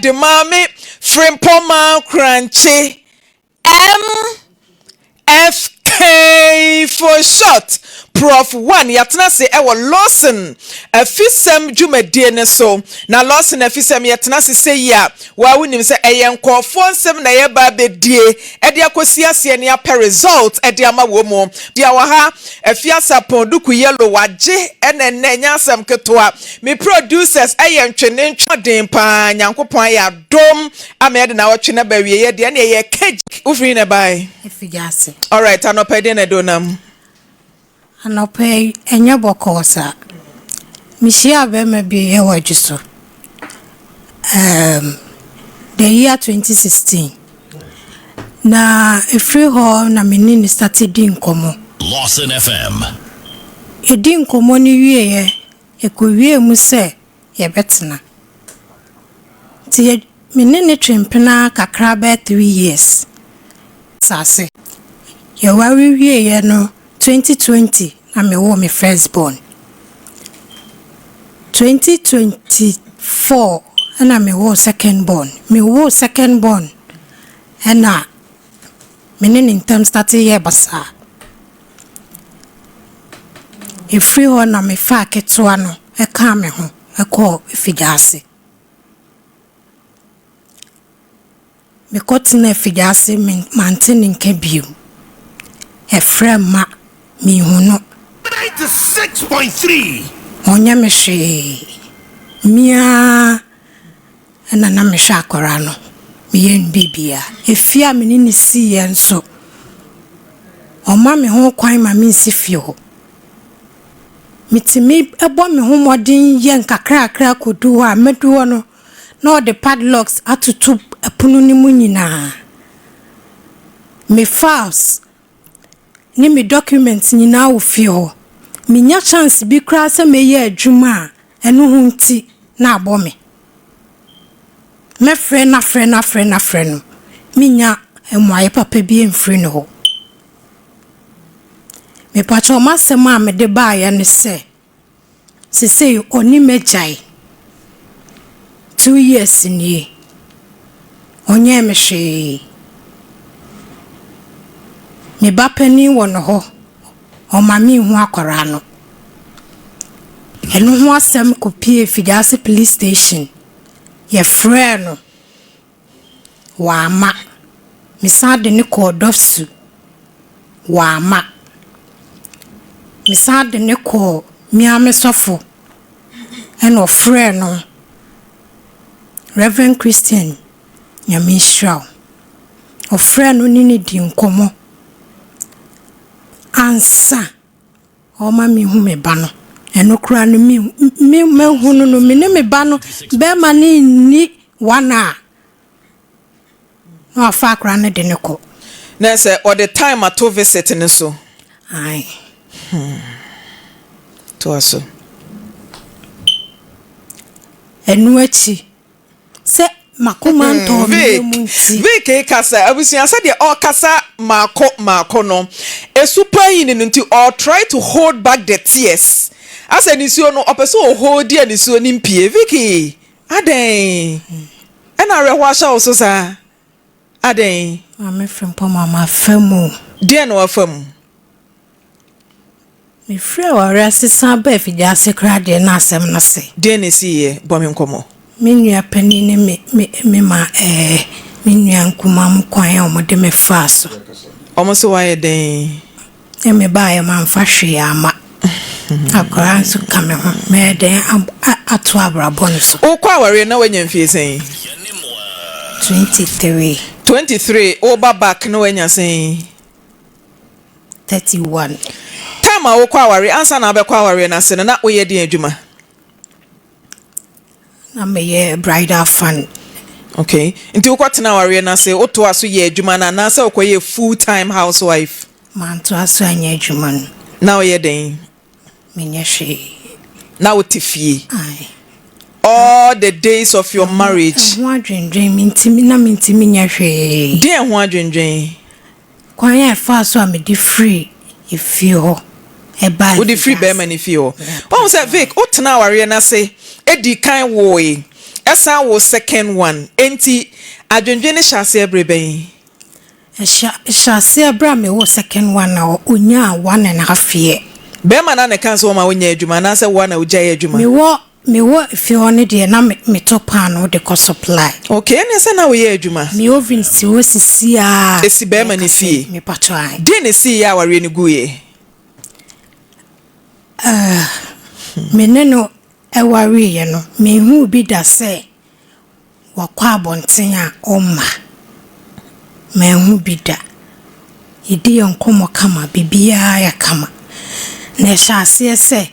de Maame Frimpong Korankye MFK for short, Prof One. Yɛatena ase wɔ Lawson afisɛm dwumadie no so. Na Lawson afisɛm, yɛtena ase sɛ yi a, waa wonim sɛ ɛyɛ nkɔɔfoɔ nsɛm na yɛba abɛdie ɛde akɔsi aseɛ ne apɛ result ɛde ama wɔ mu. Deɛ wɔ ha, Afiasapɔn Duku Yellow wagye ɛna ɛnɛ ɛnyɛ asɛm ketewa. Me producers ɛyɛ ntwene ntwɔden paa. Nyankopɔn ayɛ adom ama yɛde na wɔtwe na ba wie yɛ deɛ ɛne ɛyɛ kegye. Wofiri ne bae? Efigya ase. Alright, anɔpɛ deɛ na ɛde onam? Anɔpa yi, ɛnyɛ bɔkɔɔ saa. Mehyia bɛrima bi ɛwɔ adwo so the year 2016, na ɛfiri hɔ na me ne ne start di nkɔmmɔ. Lawson FM. Yɛdi nkɔmmɔ no wieɛ, ɛkɔwie mu sɛ yɛbɛtena, nti me ne ne twe mpena kakra bɛyɛ 3 years sase. Yɛware wieɛ no, 2020 na mewɔ me first born. 2024 ɛna mewɔ second born. Mewɔ second born ɛna me ne ne ntam start yɛ basaa. Ɛfiri hɔ na mefaa ketewa no ɛkaa me ho ɛkɔɔ afigya. Mekɔtena afigya, mante ne nka bio. Ɛfrɛ mma mehu no. 96.3. Ɔnyɛ me hwee. Miaa ɛna na mehwɛ akwaraa no, meyɛ no biribiaa. Efie a mene ne siiɛ nso, ɔma me ho kwan ma mensi fie hɔ. Metumi ɛbɔ me ho mmɔden yɛ nkakrakra kɔdu hɔ a mɛdu hɔ no, na ɔde padlocks atoto ɛpono no mu nyinaa. Me files ne me documents nyinaa wɔ fie hɔ. Menya chance bi koraa sɛ mɛyɛ adwuma a, ɛno ho nti na abɔ me. Mɛfrɛ no, afrɛ no, afrɛ no, afrɛ no, menya mmuaeɛ papa bi mfiri ne hɔ. Mepakyɛ, ɔmo asɛm a mede baeɛ ne sɛ sesei ɔne m'agyae 2 years nie, ɔnyɛɛ me hwee. Me ba panin wɔ ne hɔ, ɔma menhu akwaraa no. Ɛno ho asɛm kɔpie Fidiase Police Station. Yɛfrɛɛ no, wamma. Mesan de ne kɔɔ Dɔfsu, wamma. Mesan de ne kɔɔ Miame sɔfo, ɛna ɔfrɛɛ no. Reverend Christian, Nyame nhyira wo. Ɔfrɛɛ no ne no di nkɔmmɔ ansa ɔma mehu me ba no. Ɛno koraa no, me me mahu no no, me ne me ba no bɛrima no nni one a na wafa akwaraa no de ne kɔ. Na sɛ ɔde time ato visit no so? Ae. Toa so. Ɛno akyi sɛ makoma ntɔɔ me mu nti. Vic kasa, abusua, sɛdeɛ ɔrekasa maako maako no, esu pan yi ne no nti ɔ try to hold back the tears, asɛ nisuo no ɔpɛ sɛ ɔhold a nisuo ne mpie. Vicky, adɛn ɛna awerɛhoɔ ahyɛ wo so saa? Adɛn? Maame Frimpong, mama fa mu. Deɛ na wafa mu? Mefiri aware ase san ba afidie koraa deɛ, na asɛm no se. Deɛ na ɛsiiɛ? Bɔ me nkɔmmɔ. Me nua panin ne me ma me nua nkumaa mu kwan a wɔde me faa so. Ɔmo nso wayɛ dɛn? Ne me baeɛ, mamfa hwee ama. Akwaraa nso ka me ho, mɛyɛ dɛn ato abrabɔ no so? Wokɔ awareɛ na woanya mfie sɛn? 23. 23. Woba back na woanya sɛn? 31. Time a wokɔ awareɛ, ansa na wobɛkɔ awareɛ no ase no, na woyɛ deɛn adwuma? Na meyɛ bridal fund. Okay, nti wokɔtena awareɛ no ase, wotoa so yɛ adwuma no anaasɛ wokɔyɛ full time housewife? Mantoa so anyɛ adwuma no. Na woyɛ dɛn? Menyɛ hwee. Na wote fie? Ae. All the days of your marriage? Ɛho adwendwen mentimi, na mentimi nyɛ hwee. Deɛ ho adwendwen? Kwan a ɛfaa so a mede firi efie hɔ ɛbaa. Wode firi bɛrima no fie hɔ. Wahu sɛ, Vic, wotena awareɛ no ase, ɛdi kan woe. Ɛsan wo second one. Enti adwendwen no hyɛ aseɛ bere bɛn? Ɛhyɛ aseɛ berɛ a mewoo second one na ɔnyaa 1½ year. Bɛrima no a na ɛka sɛ wɔma wonyɛ adwuma anaasɛ wo a na wogyae adwuma? Mewɔ mewɔ fie hɔ no deɛ, na me metɔ paanoo de kɔ supply. Okay, ɛnneɛ sɛ na woyɛ adwuma. Me oven si hɔ sisi a. Ɛsi bɛrima no fie? Mepatɔ ae. Deɛn na ɛsiiɛ a awareɛ no guiɛ? Me ne no wareeɛ no, menhuu bi da sɛ wakɔ abɔnten a ɔmma. Manhu bi da. Yɛdi yɛn nkɔmmɔ kama, biribiara yɛ kama. Na ɛhyɛ aseɛ sɛ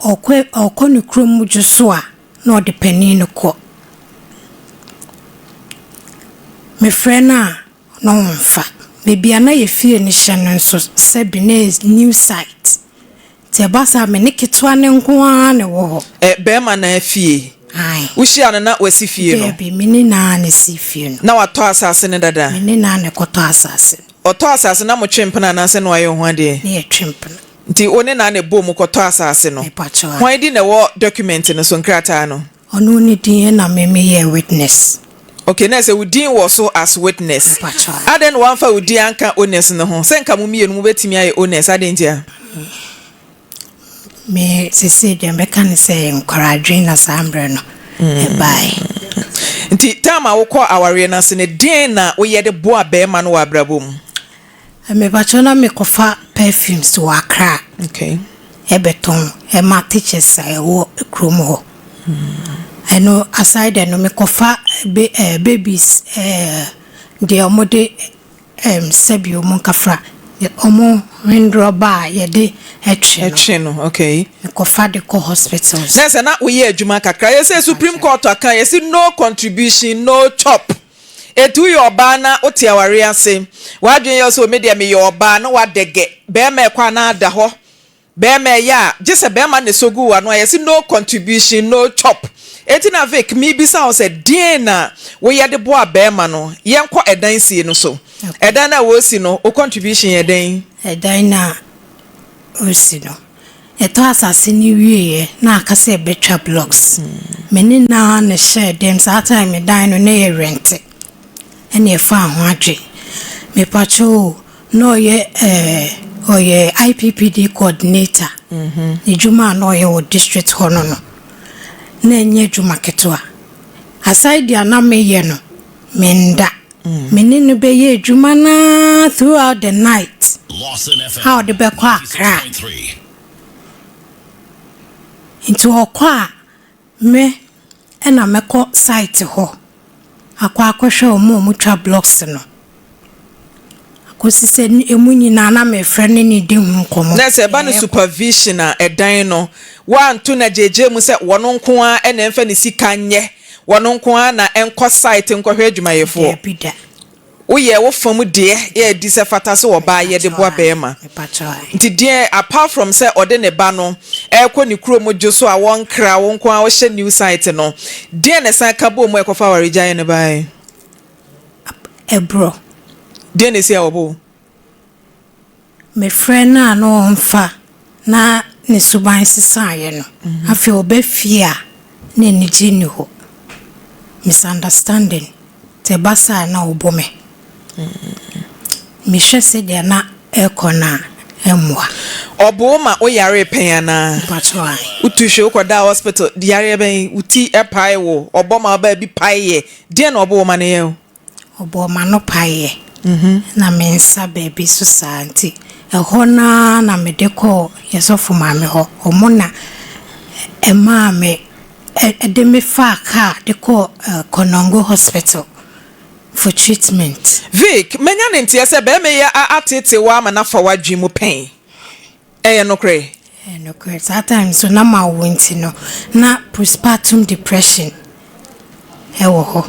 ɔkɔ ɔkɔ ne kurom dwo so a, na ɔde panin no kɔ. Mefrɛ no a, na ɔmfa. Baabi a na yɛ fie no hyɛ no nso, sɛbi na ɛyɛ new site. Nti ɛba saa a, me ne ketewa no nko ara na ɛwɔ hɔ. Ɛ, bɛrima no fie? Ae. Wohyia no na wasi fie no? Daabi, me ne no ara na ɛsii fie no. Na watɔ asase no dada? Me ne no ara na ɛkɔtɔ asase no. Ɔtɔ asase no, na motwe mpena anaasɛ na wayɛ wo ho adeɛ? Na yɛtwe mpena. Nti wo ne no ara na ɛbɔɔ mu kɔtɔ asase no? Mepakyɛw, ae. Hwan din na ɛwɔ document no so, nkrataa no? Ɔno ne din ɛna me meyɛɛ witness. Okay, na ɛsɛ wo din wɔ so as witness. Mepakyɛw, ae. Adɛn na wamfa wo din anka owners no ho? Sɛ nka mo mmienu mobɛtumi ayɛ owners, adɛn ntia? Me sesei deɛ mɛka ne sɛ ɛyɛ nkwadaa adwene na saa mmerɛ no ɛbaeɛ. Nti time a wokɔ awareɛ no ase no, deɛn na woyɛ de boa barima no wɔ abrabɔ mu? Mepakyɛw, na mekɔfa perfumes wɔ Accra ɛbɛtɔn ɛma teachers a ɛwɔ kurom hɔ. Ɛno aside ɛno, mekɔfa babies deɛ wɔde sɛbi wɔn nkafra, wɔn hwendrɔba a yɛde ɛtwe no. Ɛtwe no, okay. Mekɔfa de kɔ hospitals. Na sɛ na woyɛ adwuma kakra, yɛsɛ Supreme Court aka, yɛsi no contribution, no chop. Etu woyɛ ɔbaa na wote awareɛ ase, w'adwene yɛ sɛ, me deɛ meyɛ ɔbaa, na wadɛgɛ bɛrima ɛkɔ anaa ada hɔ, bɛrima ɛyɛ a gye sɛ bɛrima na ɛsɔ gu w'ano a, yɛsi no contribution, no chop. Eti na Vic, mebisa wo sɛ, deɛn na woyɛ de boa bɛrima no? Yɛnkɔ ɛdan sie no so. Ɛdan no a wɔresi no, wo contribution yɛ dɛn? Ɛdan no a wɔresi no, yɛtɔ asase no wieeɛ na aka sɛ yɛbɛtwa blocks. Me ne no ara na ɛhyɛɛ dɛm. Saa time dan no na yɛ rente ɛna yɛfaa ho adwene. Mepakyɛw o, na ɔyɛ ɛɛ ɔyɛ IPPD coordinator. N'adwuma a na ɔyɛ wɔ district hɔ no, na ɛnyɛ adwuma ketewa. Aside deɛ na meyɛ no, menda. Me ne no bɛyɛ adwuma naa throughout the night a ɔde bɛkɔ Accra. Nti ɔkɔ a, me ɛna mɛkɔ site hɔ akɔ akɔhwɛ wɔn a wɔtwa blocks no. Akɔsi sɛ emu nyinaa na mefrɛ ne ne di ho nkɔmmɔ. Na sɛ ɛba no supervision a, ɛdan no, woanto no agyegye mu sɛ wɔno nko ara ɛna ɛmfa ne sika nyɛ, wɔno nko ara na ɛnkɔ site nkɔhwɛ adwumayɛfoɔ? Daabi da. Woyɛ wo fam deɛ yɛ adi sɛ fata sɛ ɔbaa yɛ de boa bɛrima. Nti deɛ, apart from sɛ ɔde ne ba no ɛrekɔ ne kurom dwo so a wɔnkra wo nko ara wohyɛ new site no, deɛ na ɛsan ka bɔɔ mu a ɛkɔfa awaregyaeɛ no baeɛ? Ɛborɔ. Deɛ na ɛsi a wɔbɔ wo? Mefrɛ no a na ɔmfa, na ne suban sesaeɛ no, afei ɔba fie a na anigye nni hɔ. Misunderstanding. Nti ɛba saa a na ɔbɔ me. Mehwɛ sɛdeɛ na ɛrekɔ no a, ɛmmoa. Ɔbo wo ma woyaree pɛn anaa? Mpakyɛw, ae. Wotu hwe wokɔdaa hospital, yareɛ bɛn? Wo ti pae wo, ɔbɔ ma wo baabi paeɛ, deɛn na ɔbo wo ma no yɛ wo? Ɔbɔɔ m'ano paeɛ na me nsa baabi so saa nti ɛhɔ no ara na mede kɔɔ yɛn sɔfo maame hɔ. Wɔn na ɛmaa me ɛde me faa kaa de kɔɔ Konongo Hospital for treatment. Vic, manya ne nteɛ sɛ barima yi ateetee wo ama no afa w'adwene mu pɛn. Ɛyɛ nokorɛ? Ɛyɛ nokorɛ. Saa time nso na mawo nti no, na postpartum depression ɛwɔ hɔ.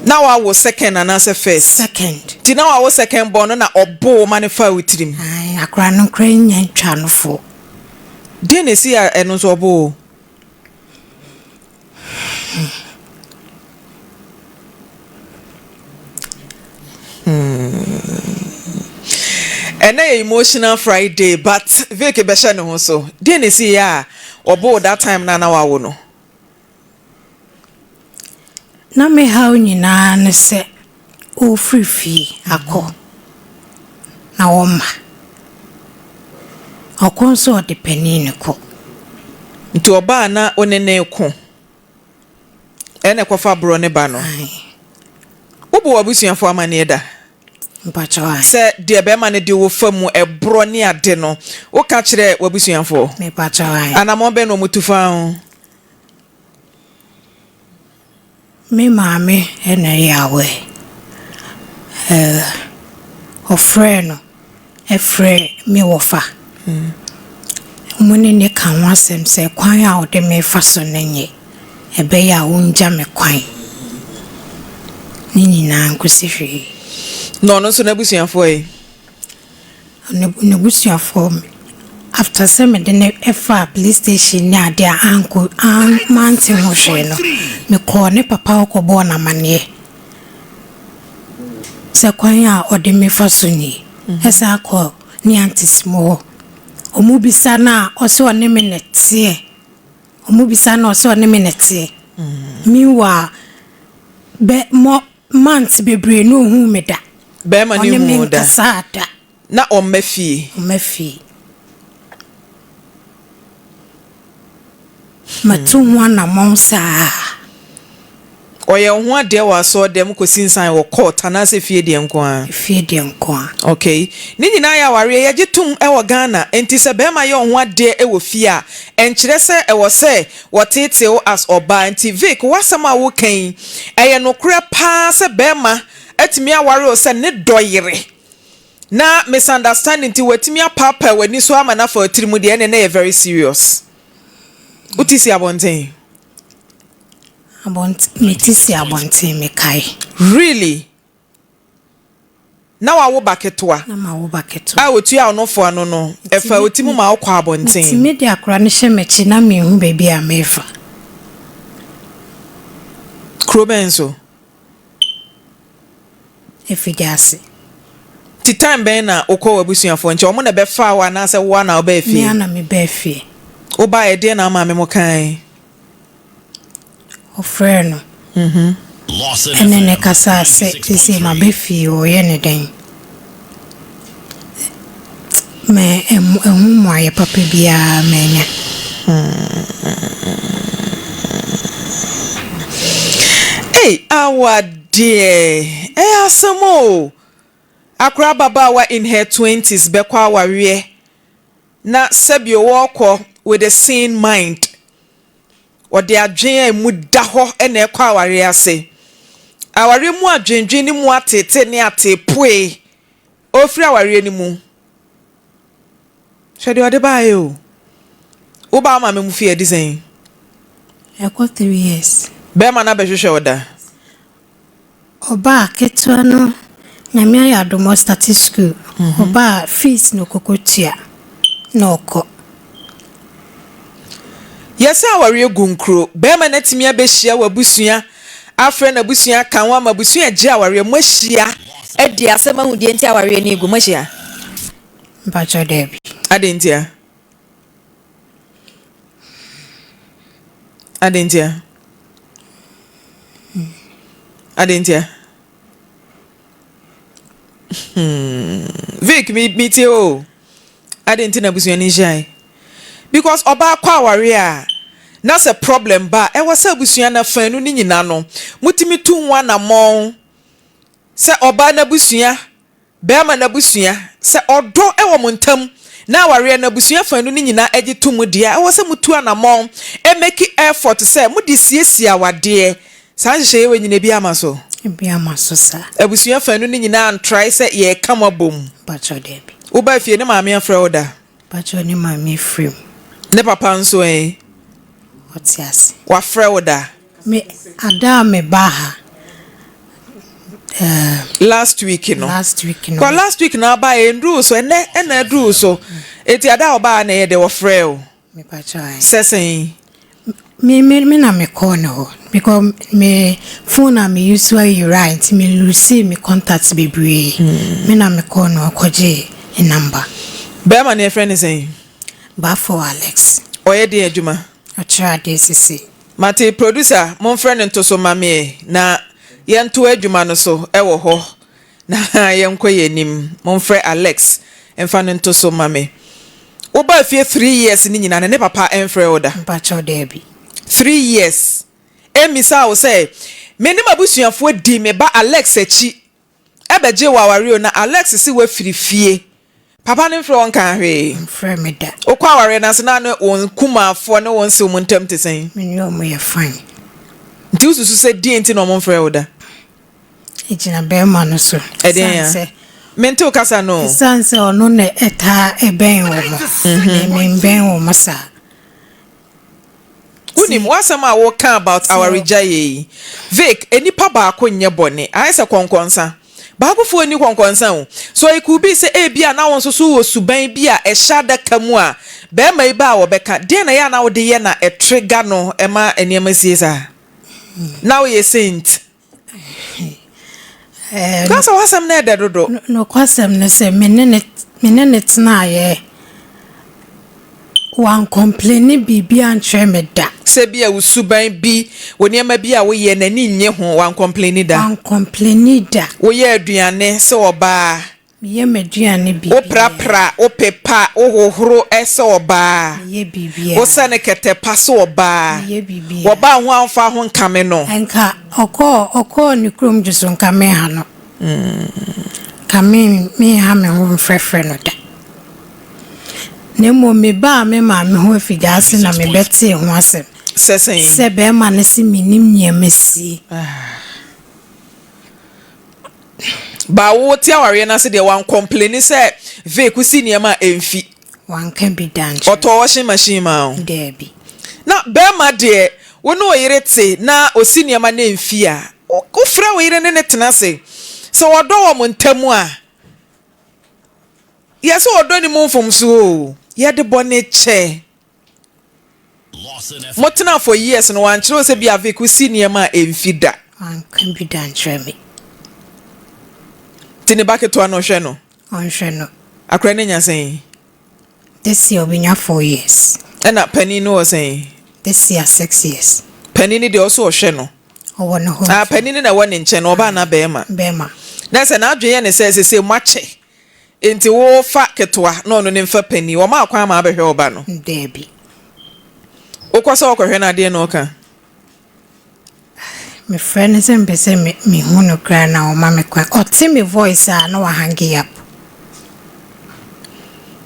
Na wawo second anaasɛ first? Second. Nti na wawo second born no na ɔboo wo ma no faa wo tirim? Ae, akwadaa no koraa nnya ntwaa no foɔ. Deɛn na ɛsii a ɛno nso ɔboo wo? Ɛnɛ yɛ emotional Friday, but Vic bɛhyɛ ne ho so. Deɛ na esi yɛ a ɔboo that time na na wawo no? Na me haw nyinaa ne sɛ ɔrefiri fie akɔ na ɔmma. Ɔkɔ nso a ɔde panin no kɔ. Nti ɔbaa a na wo ne no reko ɛna ɛkɔfa borɔ no ba no, wobɔ w'abusuafoɔ amanneɛ da? Mpakyɛw ae. Sɛ deɛ bɛrima no de wo fa mu ɛborɔ ne ade no, woka kyerɛ w'abusuafoɔ? Mepakyɛw ae. Anamɔn bɛn na wɔtu faa ho? Me maame na ɛyɛ aware. Ɛɛ, ɔfrɛɛ no frɛɛ me wɔfa. Wɔne no ka ho asɛm sɛ kwan a ɔde me refa so no nye. Ɛbɛyɛ a ɔngya me kwan. Ne nyinaa nkosi hwee. Na ɔno nso n'abusuafoɔ ɛ? N'abusuafoɔ after sɛ mede no faa police station ne adeɛ a ankɔ an mante ho hwee no, mekɔɔ ne papa hɔ kɔbɔɔ no amaneɛ sɛ kwan a ɔde me fa so nie. Ɛsan kɔɔ ne aunties mu hɔ. Wɔbisa no a, ɔse ɔne me na ɛteɛ. Wɔbisa no a, ɔse ɔne me na ɛteɛ. Meanwhile, bɛ mɔ Months bebree na ohuu me da. Bɛɛma no Ɔne me nhuu wo da. nkasaa da. Na ɔmma fie. Ɔmma fie. Matu ho anamɔn saa. Ɔyɛ wo ho adeɛ wɔ asɔɔdɛm kɔsi nsan wɔ court anaasɛ fie deɛ nko ara? Fie deɛ nko ara. Okay. Ne nyinaa yɛ awareɛ yɛgye tom wɔ Ghana nti sɛ bɛɛma yɛ wo ho adeɛ wɔ fie a ɛnkyerɛ sɛ ɛwɔ sɛ Wɔteetee wo as ɔbaa nti Vic w'asɛm a woka yi ɛyɛ nokorɛ paa sɛ bɛɛma atumi aware wo sɛ ne dɔ yere na misunderstanding nti watumi apaapaa w'ani so ama no afa wo tiri mu deɛ ɛneɛ na ɛyɛ very serious. Wote si abɔnten? Abɔnten mete si abɔnten mekae. Really? Na wawo ba ketewa. Na mawo ba ketewa. A otua wo nofo ano no, ɛfa wo ti mu ma wokɔ abɔnten. Metumi de akwadaa no hyɛ m'akyi na minhu baabi a merefa. Kuro bɛn so? Afigyaase. Nti time bɛn na wokɔ w'abusuafoɔ nkyɛn? Wɔn na ɛbɛfaa wo anaasɛ wo ara na wobaa fie? Me ara na mebaa fie. Wobaeɛ, deɛn na wo maame mo kae? Ɔfrɛɛ no ne no kasaa sɛ, Seesei maba fie, wɔreyɛ no dɛn? Me ɛho mmuaeɛ papa biara mannya. Ei awa deɛ ɛyɛ asɛm o. Akora ababaawa in her twenties bɛkɔ awareɛ na sɛbio wɔɔkɔ with a sane mind. Wɔde adwene a emu da hɔ na ɛkɔ awareɛ ase. Awareɛ mu adwendwen ne mu ateetee ne ateepoe. Ɔrefiri awareɛ no mu. Hwɛ deɛ ɔde baeɛ o. Wobaa wo maame mu fie adi sɛn? Ɛkɔ 3 years. Bɛrima no abɛhwehwɛ wo da? Ɔbaa ketewa no, Nyame ayɛ adom ɔstarte school. Ɔbaa fees na ɔkɔkɔ tua na ɔkɔ. Yɛsɛ awareɛ gu nkuro. Bɛrima no atumi abɛhyia w'abusua, afrɛ n'abusua aka ho ama abusua agye awareɛ. Moahyia. Adi asɛm ahu deɛ nti awareɛ no regu. Moahyia? Mpakyɛw daabi. Adɛn ntia? Adɛn ntia? Adɛn ntia? Hmm. Vic, me me tie o. Adɛn nti na abusua no nhyiae? Because ɔbaa kɔ aware a, na sɛ problem ba a, ɛwɔ sɛ abusua no afanu no nyinaa no, motumi tu ho anammɔn sɛ ɔbaa no abusua Barima no abusua, Sɛ ɔdɔ wɔ mo ntam na awareɛ no abusua faanu no nyinaa gye to mu deɛ a, ɛwɔ sɛ motu anamɔn, make effort sɛ mode siesie awadeɛ. Saa nhyehyɛeɛ wei nyina ebi ama so? Ebi ama so saa. Abusua faanu no nyinaa ntrae sɛ yɛreka mo abom? Mpakyɛw daabi. Wobaa fie, ne maame afrɛ wo da? Mpakyɛw ne maame afiri mu. Ne papa nso ɛ? Ɔte ase. Wafrɛ wo da? Me ada a me baa ha eh. Last week no. Last week no. Kɔ last week na aba yɛ nduru so ɛnɛ ɛna aduru so. Eti ada a ɔbaa na ɛyɛ dɛ wɔfrɛ o. Me pakyɛw ae. Sɛ sɛn? Me me me na me kɔɔ ne hɔ because me phone a me use ayera nti me lose me contacts bebree. Me na me kɔɔ ne hɔ kɔgyee ne number. Bɛɛma no yɛfrɛ no sɛn? Bafo Alex. Ɔyɛ deɛn adwuma? Ɔkyerɛ adeɛ sisi. Mate producer momfrɛ no ntoso ma me na yɛntoa adwuma no so wɔ hɔ na yɛnkɔ yɛn anim. Momfrɛ Alex mfa no ntoso ma me. Wobaa fie 3 years ne nyinaa no ne papa mfrɛ wo da? Mpakyɛw, daabi. 3 years ɛmmisaa wo sɛ me ne m'abusuafoɔ di me ba Alex akyi ɛbɛgye wɔ awareɛ o, na Alex si wafiri fie, papa no mfrɛ wo nka hwee? Mfrɛ me da. Wokɔ awareɛ no ase na ne wɔn kumafoɔ ne wɔn sew mu ntam te sɛn? Me ne ɔmo yɛ fine. Nti wosusu sɛ deɛ nti na ɔmo mfrɛ wo da? Ɛgyina bɛrima no so. Ɛdeɛn a mente wo kasa no. Ɛsiane sɛ ɔno na ɛtaa ɛbɛn wɔ mo, membɛn wɔ mo saa. Wonim w'asɛm a woka about awaregyaeɛ yi, Vic, nipa baako nyɛ bɔne, ayɛ sɛ kɔnkɔnsa baakofoɔ ni kɔnkɔnsa o. So it could be sɛ ebi a na wo nso so wɔ suban bi a ɛhyɛ adaka mu a bɛrima yi ba a wɔbɛka deɛ na ɛyɛ a na wode yɛ na ɛtrigger no ɛma nneɛma sie saa na woyɛ saint ka sɛ w'asɛm no ɛdɛ dodo. Nokwasɛm no sɛ me ne tenaeɛ, wancomplain biribi ankyerɛ me da. Sɛ bi a wo suban bi wɔ nneɛma bi a woyɛ n'ani nnye ho, wancomplain da? Wancomplain da. Woyɛ aduane sɛ ɔbaa? Meyɛ m'aduane biribiara. Woprapra, wopepa, wohohoro sɛ ɔbaa? Meyɛ biribiara. Wosɛ ne kɛtɛ pa sɛ ɔbaa? Meyɛ biribiara. Wɔbaa ho amfa ho nkame no? Nka ɔkɔɔ ne kurom dwo so, nka menha no, nka menha me ho mfrɛfrɛ no da. Na mmom mebaa me maame ho afigya ase na mebɛtee ho asɛm. Sɛ sɛn? Sɛ bɛrima no se menim nneɛma sie. Ba wo te awareɛ no ase deɛ, wancomplain sɛ Vic wosi nneɛma a ɛmfi? Wanka bi da nkyerɛ. Ɔtɔ washing machine ma wo? Daabi. Na bɛrima deɛ, wo ne wo yere te na osi nneɛma no ɛmfi a, wofrɛ wo yere ne ne tena ase sɛ wɔdɔ wɔ mo ntam a, yɛ sɛ ɔdɔ ne mu mfomsoɔ o, yɛde bɔne kyɛ. Motena for years no, wankyerɛ wo sɛ bi a Vic wosi nneɛma a ɛmfi da? Wanka bi da nkyerɛ me. Nti ne ba ketewa no, ɔhwɛ no? Ɔnhwɛ no. Akora no nya sɛn? This year ɔbɛnya 4 years. Ɛna panin no wɔ sɛn? This year 6 years. Panin no deɛ, ɔso ɔhwɛ no? Ɔwɔ ne hɔ. Ah, panin no na ɛwɔ ne nkyɛn no, ɔbaa na bɛrima? Bɛrima. Na sɛ n'adwene yɛ ne sɛ sese moakyɛ nti wofa ketewa na ɔno ne mfa panin, wɔn akwan ma abɛhwɛ ɔba no? Daabi. Wokɔ sɛ wɔkɔhwɛ no adeɛ na ɔka? Mefrɛ no sɛ mpɛ sɛ mehu no koraa na ɔma me kwan. Ɔte me voice a na wahang up.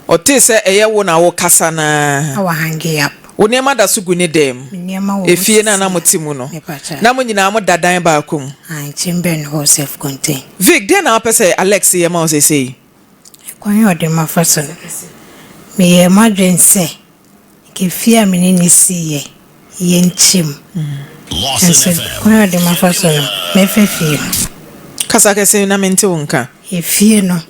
Ɔte sɛ ɛyɛ wo na wokasa naa? Na wahang up. Wo nneɛma da so gu ne dɛm? Me nneɛma wɔ hɔ. Efie no a na mote mu no? Mepakyɛ. Na mo nyinaa mo da dan baako mu? Ah, chamber no hɔ, self contain. Vic, deɛ na wopɛ sɛ Alex yɛ ma wo seesei? Kwan a ɔde ma fa so no, meyɛɛ m'adwene sɛ nka fie a me ne ne siiɛ yɛnkyɛ mu. Nso kwan a ɔde ma fa so no, mɛfa fie no. Kasa kɛse na mente wo nka. Efie no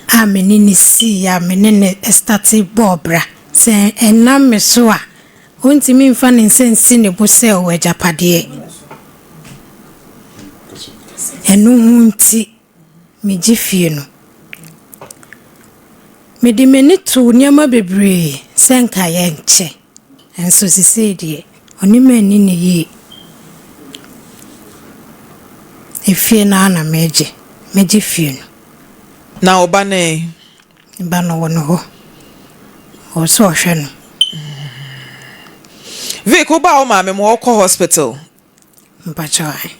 a me ne ne siiɛ a me ne ne start bɔɔ bra, sɛ ɛnam me so a, ɔntumi mfa ne nsa nsi ne bo sɛ ɔwɔ agyapadeɛ. Ɛno ho nti megye fie no. Mede m'ani too nneɛma bebree sɛ nka yɛnkyɛ, nso seesei deɛ ɔne me anni no yie. Efie no ara na megye. Megye fie no. Na ɔba no ɛ? Ne ba no wɔ ne hɔ. Ɔwɔ sɛ ɔhwɛ no. Vic, wobaa wo maame mu, ɔkɔ hospital? Mpakyɛw ae.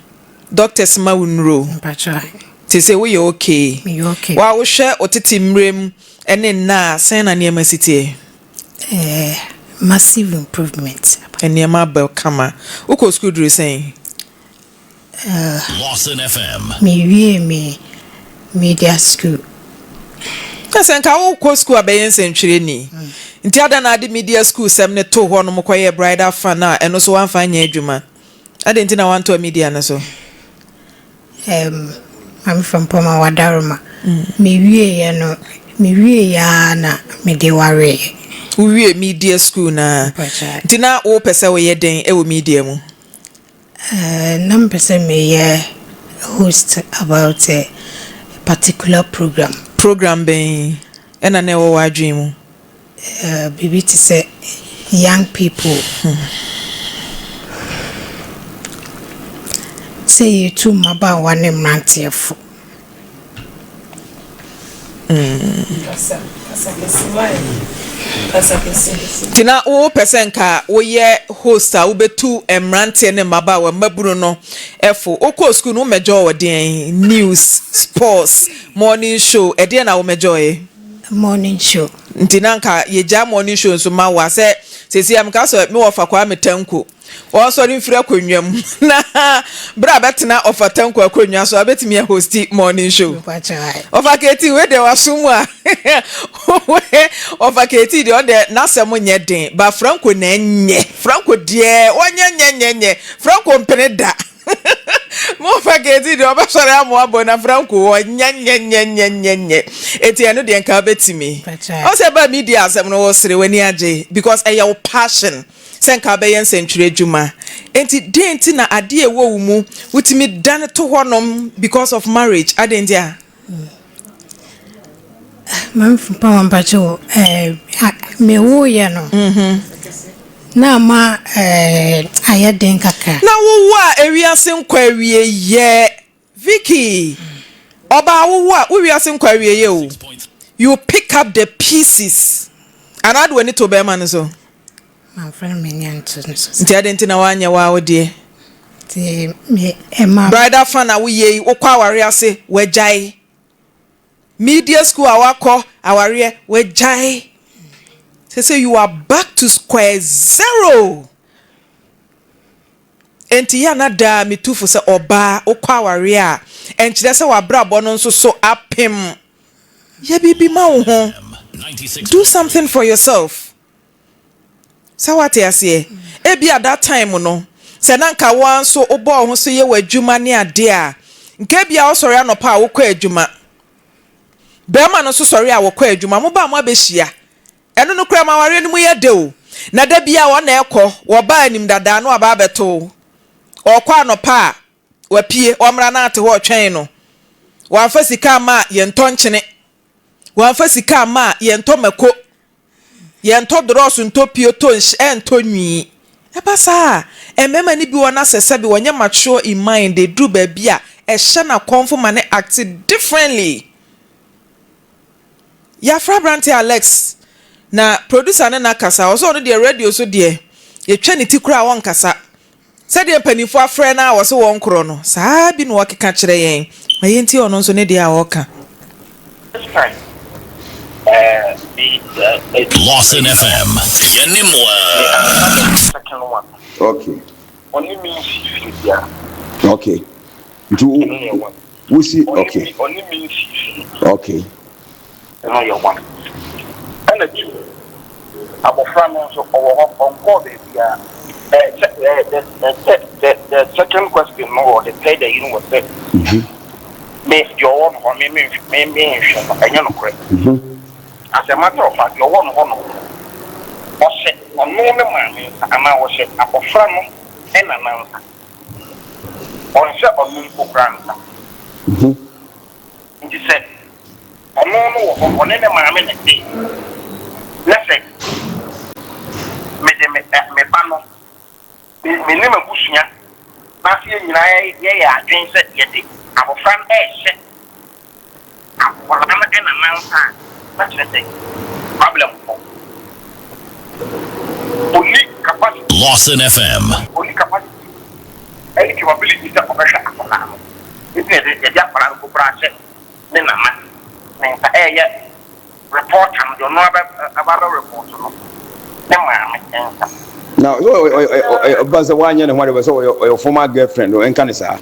Doctors ma wo nnuro? Mpakyɛw ae. Te sɛ woyɛ okay? Meyɛ okay. Wa wohwɛ wo tete mmerɛ mu ne nna a, sɛn na nneɛma si teɛ? Massive improvement. Nneɛma aba kama. Wokɔ school duru sɛn? Lawson FM. Mewie me media school. Na sɛ nka wokɔ school a bɛyɛ nsɛntwerɛni nti, ada na ade media school sɛm ne to hɔ nom kɔyɛ bridal fun a, ɛno so woamfa nyɛ adwuma ade nti na woantoa media no so? Maame Frɔmpɔma Wadaroma. Mewieɛ no, mewieɛ ara na mede wareeɛ. Wowie media school naa? Mpakyɛ. Nti na wopɛ sɛ woyɛ dɛn wɔ media mu? Na mepɛ sɛ meyɛ host about a particular program. Program bɛn ɛna na ɛwɔ w'adwene mu? Biribi te sɛ young people. Sɛ yɛtu mmabaawa ne mmeranteɛ fo. Nti na wopɛ sɛ nka woyɛ host a wobɛtu mmeranteɛ ne mmabaawa mmabunu no fo. Wokɔɔ sukuu no womɛgyɔɔ wɔ deɛn? News, sports, morning show, ɛdeɛn na womɛgyɔɔeɛ? Morning show. Nti na nka yɛgyaa morning show nso ma wo a sɛ seesei a meka sɛ me wɔfa Kwame Tanko Ɔnsɔre mfiri akonnwa mu na berɛ a bɛtena Ɔfa Tanko akonnwa so a bɛtumi ahosti morning show. Ɔfa Keti wei deɛ waso mu a Ɔfa Keti deɛ ɔdeɛ n'asɛm nyɛ den ba Franco na ɛnyɛ Franco deɛ ɔnyɛ nyɛ nyɛ nyɛ Franco mpene da mo Ɔfa Keti deɛ ɔbɛsɔre amoa bɔ na Franco ɔnyɛ nyɛ nyɛ nyɛ nyɛ nyɛ eti ɛno deɛ nka bɛtumi ɔsɛ ba media asɛm no wɔsere w'ani agye because ɛyɛ wo passion. Sɛ nka wobɛyɛ nsɛntwerɛ adwuma. Enti deɛn nti na adeɛ a ɛwɔ wo mu wotumi dane to hɔnom because of marriage? Adɛn nti a? Maame Frimpong mpakyɛ wo eh, me woyɛ no mhm. na ama eh, ayɛ den kakra. Na wowo a ewiase nkɔ awie yɛ. Vicky, ɔbaa wo wo a, wo wiase nkɔ awieɛ o. You pick up the pieces. Anaa de w'ani to bɛrima no so? Mamfa m'ani anto no so. Nti adɛn nti na woanyɛ wo ara wo deɛ? Nti me ɛma. Bridal fun a woyɛ yi, wokɔ awareɛ ase, wagyae. Media school a woakɔ, awareɛ, wagyae. Sese you are back to square zero. Enti yɛ a na daa mitu fo sɛ, Ɔbaa, wokɔ awareɛ a, ɛnkyerɛ sɛ w'abrabɔ no nso so apem. Yɛ biribi ma wo ho. Do something for yourself. Sɛ woate aseɛ? Ebia that time no, sɛ na nka wo ara nso wobɔ wo ho so yɛ w'adwuma ne adeɛ a, nka ebia wosɔre anɔpa a wokɔ adwuma. Barima no nso sɔre a wɔkɔ adwuma. Moba a moabɛhyia. Ɛno no koraa ma awareɛ no mu yɛ dɛ o. Na da biara wɔn na ɛkɔ, wɔba anim dadaa na waba abɛto wo. Ɔrekɔ anɔpa a, wapue, ɔmmra na ate hɔ retwɛn no. Wamfa sika amma a, yɛntɔ nkyene. Wamfa sika amma a, yɛntɔ mako. Yɛntɔ dorɔɔso ntɔ pio tɔ nhy ɛntɔ nwi. Ɛba saa a, mmarima no bi wɔ hɔ na sɛ sɛbe wɔnyɛ mature in mind, ɛduru baabi a, ɛhyɛ no akɔmfo ma no act differently. Yɛafrɛ aberanteɛ Alex na producer ne no akasa. Ɔsɛ ɔno deɛ radio so deɛ yɛtwa ne ti koraa a ɔnkasa. Sɛdeɛ mpanimfoɔ afrɛ no a wɔse wɔnkorɔ no, saa bi na ɔkeka kyerɛ yɛn. Ma yɛntie ɔno nso ne deɛ a ɔreka. This time eh, me eh, Lawson FM, yɛne mo me aa. answer the second one. Okay. Ɔne me nsi fie biara. Okay. Nti wo Ɛno yɛ one. Wosi Ɔne okay. me ɔne me nsi fie. Okay. Ɛno yɛ one. Ɛna two, abɔfra no nso ɔwɔ hɔ, ɔnkɔɔ baabiara. Ɛ sɛ ɛ the the third the the second question no or the third ayi no wɔ sɛ me deɛ ɔwɔ no hɔ me me me menhwɛ no, ɛnyɛ nokorɛ. As a matter of fact, deɛ ɔwɔ no hɔ no ɔhyɛ ɔno ne maame nsa anaa ɔhyɛ abɔfra no nana nsa. Ɔnhyɛ ɔno mpo koraa nsa. Nti sɛ ɔno no wɔ hɔ, ɔne ne maame na ɛte, na sɛ mede me me ba no, me me ne m'abusua, na sɛ yɛn nyinaa yɛyɛ adwene sɛ yɛde abɔfra no rehyɛ Akwadaa no na nansa a, na kyerɛ sɛ problem wɔ hɔ. Ɔnni capacity. Lawson FM. Ɔnni capacity ɛne capability sɛ ɔbɛhwɛ akwadaa no. Nti na yɛde yɛde akwadaa no mpo koraa ahyɛ ne nana ne nsa ɛreyɛ reporter no, deɛ ɔno ara bɛ aba abɛ report no, ne maame nsa. Na sɛ ɔba sɛ wanyɛ ne ho adeɛ sɛ ɔyɛ former girlfriend no ɛnka ne saa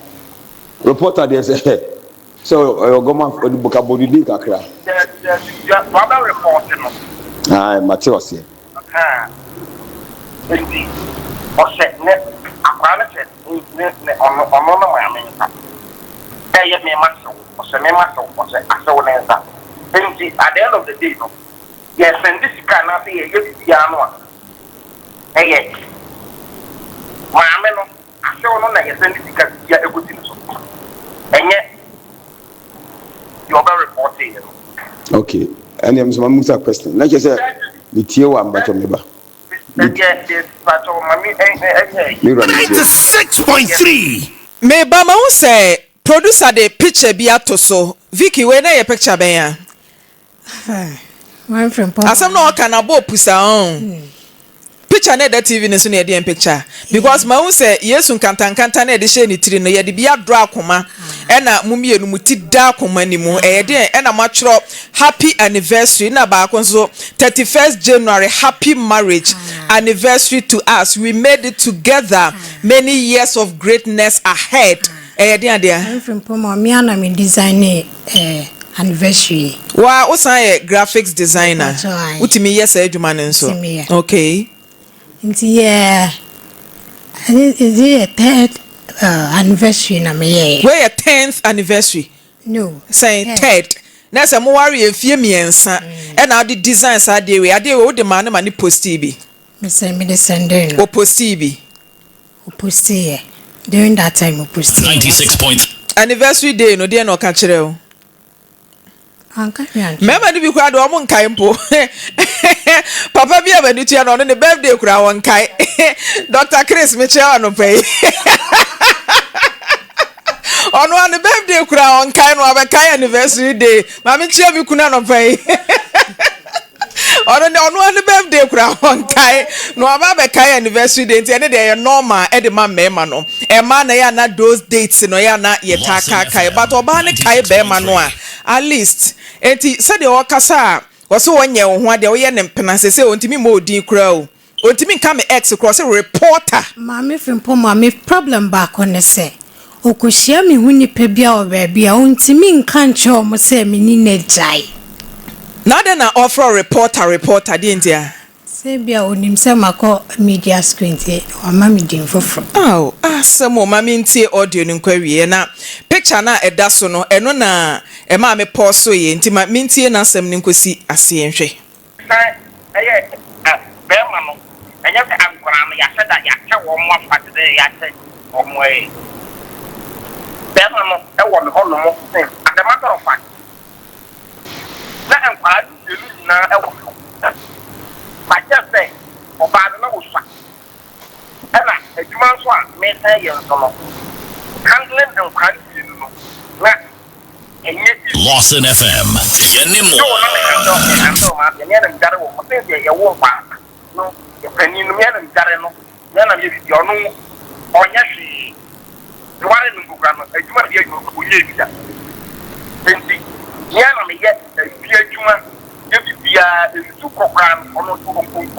reporter deɛ sɛ Sɛ ɔyɛ ɔgɔma ɔde ka bɔ ne din kakra. Dabi dabi deɛ wabɛ report no. Ae mate aseɛ. Ahaa nti ɔhyɛ ne akwadaa no hyɛ ne ne ɔno ɔno ne maame nsa ɛyɛ me ma sew ɔhyɛ me ma sew ɔhyɛ asew ne nsa nti at the end of the day no yɛ sɛnde sika anaasɛ yɛyɛ biribiara no a ɛyɛ maame no. Asew no na yɛsan de sika tua ɛkɔsi no so, ɛnyɛ deɛ ɔbɛ repɔteeɛ no. Ok, ɛneɛ me nso ma musa question, na kyerɛ sɛ me tie wo a mpakyɛw me ba. Deɛ deɛ mpakyɛw ma me ɛnyɛ Me wura me tie. 96.3. Meba mahu sɛ producer de picture bi ato so. Vicky, wei na ɛyɛ picture bɛn a? Asɛm na ɔka na abɔ pusa ɔn. Picture na ɛda TV no so na yɛde yɛn picture. Because mahu sɛ Yesu nkantankanta na yɛde hyɛ ne tiri no, yɛde bi adorɔ akoma. Ɛna mo mmienu mo ti da akoma ne mu. Ɛyɛ deɛ ɛna mo atwerɛ happy anniversary, na baako nso 31st January, happy marriage anniversary to us. We made it together. Many years of greatness ahead. Ɛyɛ deɛ adeɛ. Mfiri mpɔmɔ mmea na me design ne anniversary. Wa wosan yɛ graphics designer? Wotumi yɛ saa adwuma no nso? Tumi yɛ. Okay. Nti yɛ ɛdi yɛ third anniversary na meyɛɛ. Wei yɛ 10th anniversary? No. Sɛn third na sɛ moware yɛ mfie 3 ɛna wode design saa adeɛ wei? Adeɛ wei wode maa ne ma ne postii bi? Mesɛ mede sɛndee no. O postii bi? O postii yɛ during that time, o postii. 96 point. Anniversary day no, deɛ na ɔka kyerɛ wo? Anka hwee ankyerɛ. Mmarima no bi koraa de, ɔmo nkae mpo. Papa bi a m'ani tua no, ɔno ne birthday koraa wɔnkae. Dr Chris, mekyerɛ wo anɔpa yi, ɔno a ne birthday koraa ɔnkae no, abɛkae anniversary day. Maame, kyerɛ me kunu anɔpa yi, ɔno ne ɔno a ne birthday koraa ɔnkae na waba abɛkae anniversary day. Nti ɛne deɛ ɛyɛ normal ɛde ma mmarima no. Ɛma na yɛ ana those dates no yɛ ana yɛ taa kae, but ɔbaa ne kae bɛrima no a, at least. Nti sɛdeɛ ɔkasa a wɔsɛ wɔnyɛ wo ho adeɛ, woyɛ ne mpena sɛ ɔntumi mmɔ odin koraa o, ɔntumi nka me ex koraa, ɔsɛ reporter. Maame Frimpong, me problem baako ne sɛ ɔkɔhyia me ho nipa bi a wɔ baabi a ɔntumi nka nkyerɛ ɔmo sɛ me ni na gyae. Na adɛn na ɔfrɛ reporter reporter deɛ nti a? Sɛ bia onim sɛ makɔ media screen nti wama me din foforɔ. Aw, asɛm o. Ma mentie audio no nkɔ awie, na picture no a ɛda so no, ɛno na ɛmaa me pɔɔ so yɛ, nti ma mentie n'asɛm no nkɔsi aseɛ nhwɛ. San ɛyɛ ɛ bɛrima no, ɛnyɛ sɛ nkwaraa no yɛahyɛ da yɛakyɛ wɔn mo afa te sɛ yɛakyɛ wɔn. Ɛyɛ bɛrima no ɛwɔ ne hɔnom sɛ, as a matter of fact, na nkwaraa no mmienu nyinaa ɛwɔ me hɔ, bakyɛ sɛ ɔbaa no na wɔsua, ɛna adwuma nso a mesan yɛ nso no, handling nkwaraa no mmienu no na ɛnyɛ easy. Lawson FM. Yɛne mo. Yóò na me handle maa deɛ meɛ na medware wɔ mo sɛ deɛ yɛwo nkwa no panin no, meɛ na medware no, meɛ na meyɛ biribi. Ɔno ɔnyɛ hwee. Meware no nkokora no adwuma deɛ, adwuma ɔnyɛ bi da, nti meɛ na meyɛ afie adwuma, yɛ biribiara, nsu kɔkora no, ɔno nso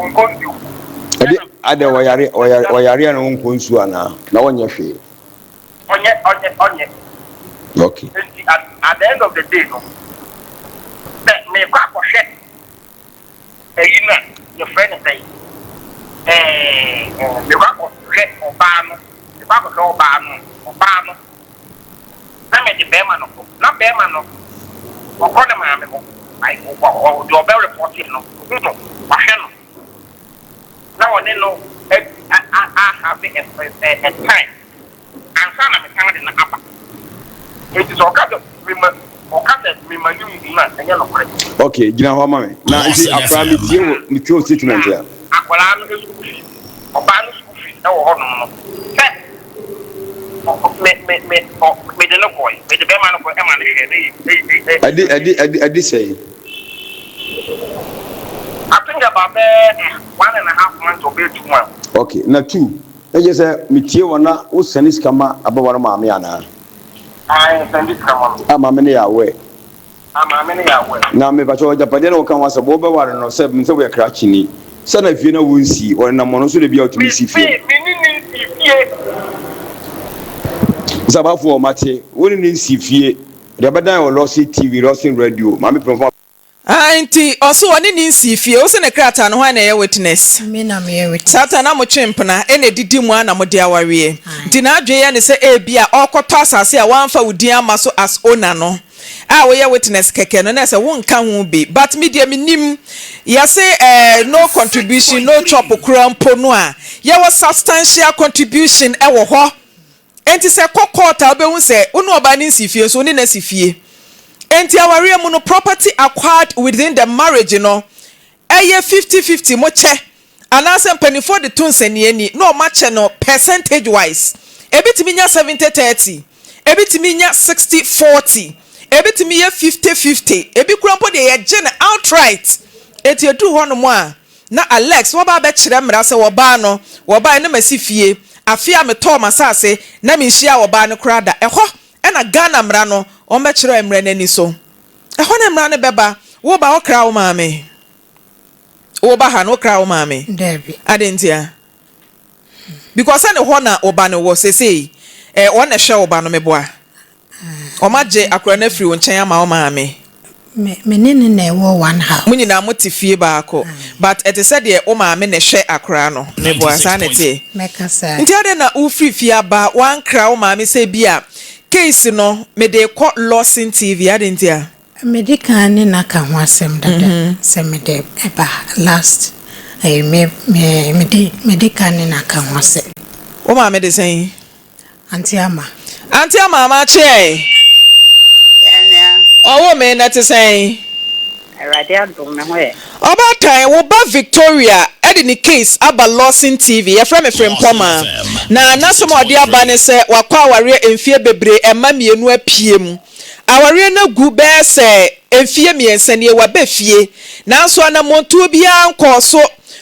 ɔnkɔ nsuo. Ɛde adɛ ɔyare ɔyare ɔyare a na ɔnkɔ nsuo anaa na ɔnyɛ hwee? Ɔnyɛ. Nti at the end of the day no, sɛ mekɔ akɔhwɛ ɛyi no a yɛfrɛ no sɛn, mekɔ akɔhwɛ ɔbaa no, mekɔ akɔhwɛ ɔbaa no na mede bɛrima no kɔ, na bɛrima no ɔkɔ ne maame hɔ, deɛ ɔbɛ report no, ɔhu no, wahwɛ no na ɔne no a a have a time ansa na mesan de no aba. Eti sɛ ɔka sɛ mema, ɔka sɛ mema ne nhu no a, ɛnyɛ nokorɛ. Okay, gyina hɔ ma me na nti akwaraa metie wo, metie wo statement a. Akwaraa no school fees, ɔbaa no school fees ɛwɔ hɔnom no, sɛ me me me ɔ mede no kɔɛ, mede bɛrima no kɔɛ ɛma no hwɛ ne ɛ ɛ. Ɛde sɛn? I think about bɛɛ 1.5 months or bɛɛ 2 months. Okay, na two ɛgye sɛ metie wɔ na wosɛne sika ma abawa no maame anaa? Ayi, sɛnde sika ma no. A maame no yɛ awɛ? A maame no yɛ awɛ. Na mepakyɛ, ɔgyapadeɛ na wɔka ho asɛ wɔbɛware no sɛ sɛ woyɛ krakyeni sɛ na fie na wonsii, ɔnenam ɔno nso de bia ɔtumi si fie. Me ne ne nsi fie. Nsabafoɔ mate, wo ne ne nsi fie deɛ bɛdan wɔ Lawson TV, Lawson Radio, maame pɛmfo. Ah, nti ɔso ɔne ne nsi fie, wo sɛ ne krataa no, hwan na ɛyɛ witness? Me na meyɛ witness. Satan na motwe mpena ɛna ɛdidi mu a na mode awareɛ, nti n'adwene yɛ ne sɛ ebi a ɔrekɔtɔ asase a wamfa wo din ama so as owner no a woyɛ witness kɛkɛ no na ɛsɛ wonka ho bi. But me deɛ, menim yɛse no contribution no chop kora mpo no a, yɛwɔ substantial contribution ɛwɔ hɔ. Enti sɛ kɔ court a, wobɛhu sɛ wo ne ɔbaa ne nsi fie nso, wo ne no si fie. Enti awareɛ mu no, property acquired within the marriage no ɛyɛ 50-50 mo kyɛ, anaasɛ mpanimfoɔ de to nsɛnniani na ɔmo akyɛ no percentage wise. Ebi tumi nya 70-30, ebi tumi nya 60-40, ebi tumi yɛ 50-50, ebi koraa mpo deɛ yɛgye no outright. Enti ɛduru hɔnom a, na Alex wɔba abɛkyerɛ mmara sɛ wɔbaa no, wɔbaeɛ na masi fie, afe a metɔɔ m'asase na menhyiaa ɔbaa no koraa da. Ɛhɔ na Ghana mmara no, wɔbɛkyerɛ mmara no ani so. Ɛhɔ na mmara no bɛba. Woba wokra wo maame? Woba ha no wokra wo maame? Daabi. Adɛn ntia? Because sɛ ne hɔ na wo ba no wɔ seesei, eh, wɔn na ɛhwɛ wo ba no, meboa? Wɔagye akwadaa no afiri wo nkyɛn ama wo maame. Me me ne no na ɛwɔ one house. Mo nyinaa mote fie baako but ɛte sɛ deɛ wo maame na ɛhwɛ akwadaa no. Meboa, saa na ɛteɛ? Mɛka saa. Nti adɛn na wofiri fie aba woankra wo maame sɛ ebia case no mede rekɔ Lawson TV, adɛn ntia? Medi kan ne no aka ho asɛm dada sɛ mede ba last ɛyi me me mede medi kan ne no aka ho asɛm. Wo maame de sɛn? Auntie Ama. Auntie Ama ama kyeɛe. Yɛn nua. Ɔwo me na ɛte sɛn? Awurade adom me ho yɛ. Ɔbaatan, wo ba Victoria de ne case aba Lawson TV. Yɛfrɛ me Frimpɔmaa. Na n'asɛm a ɔde aba ne sɛ wakɔ awareɛ mfeɛ bebree, mma mmienu apue mu. Awareɛ no agu bɛyɛ sɛ mfeɛ mmiɛnsa nie, waba fie. Nanso anammɔntuo biara nkɔɔ so.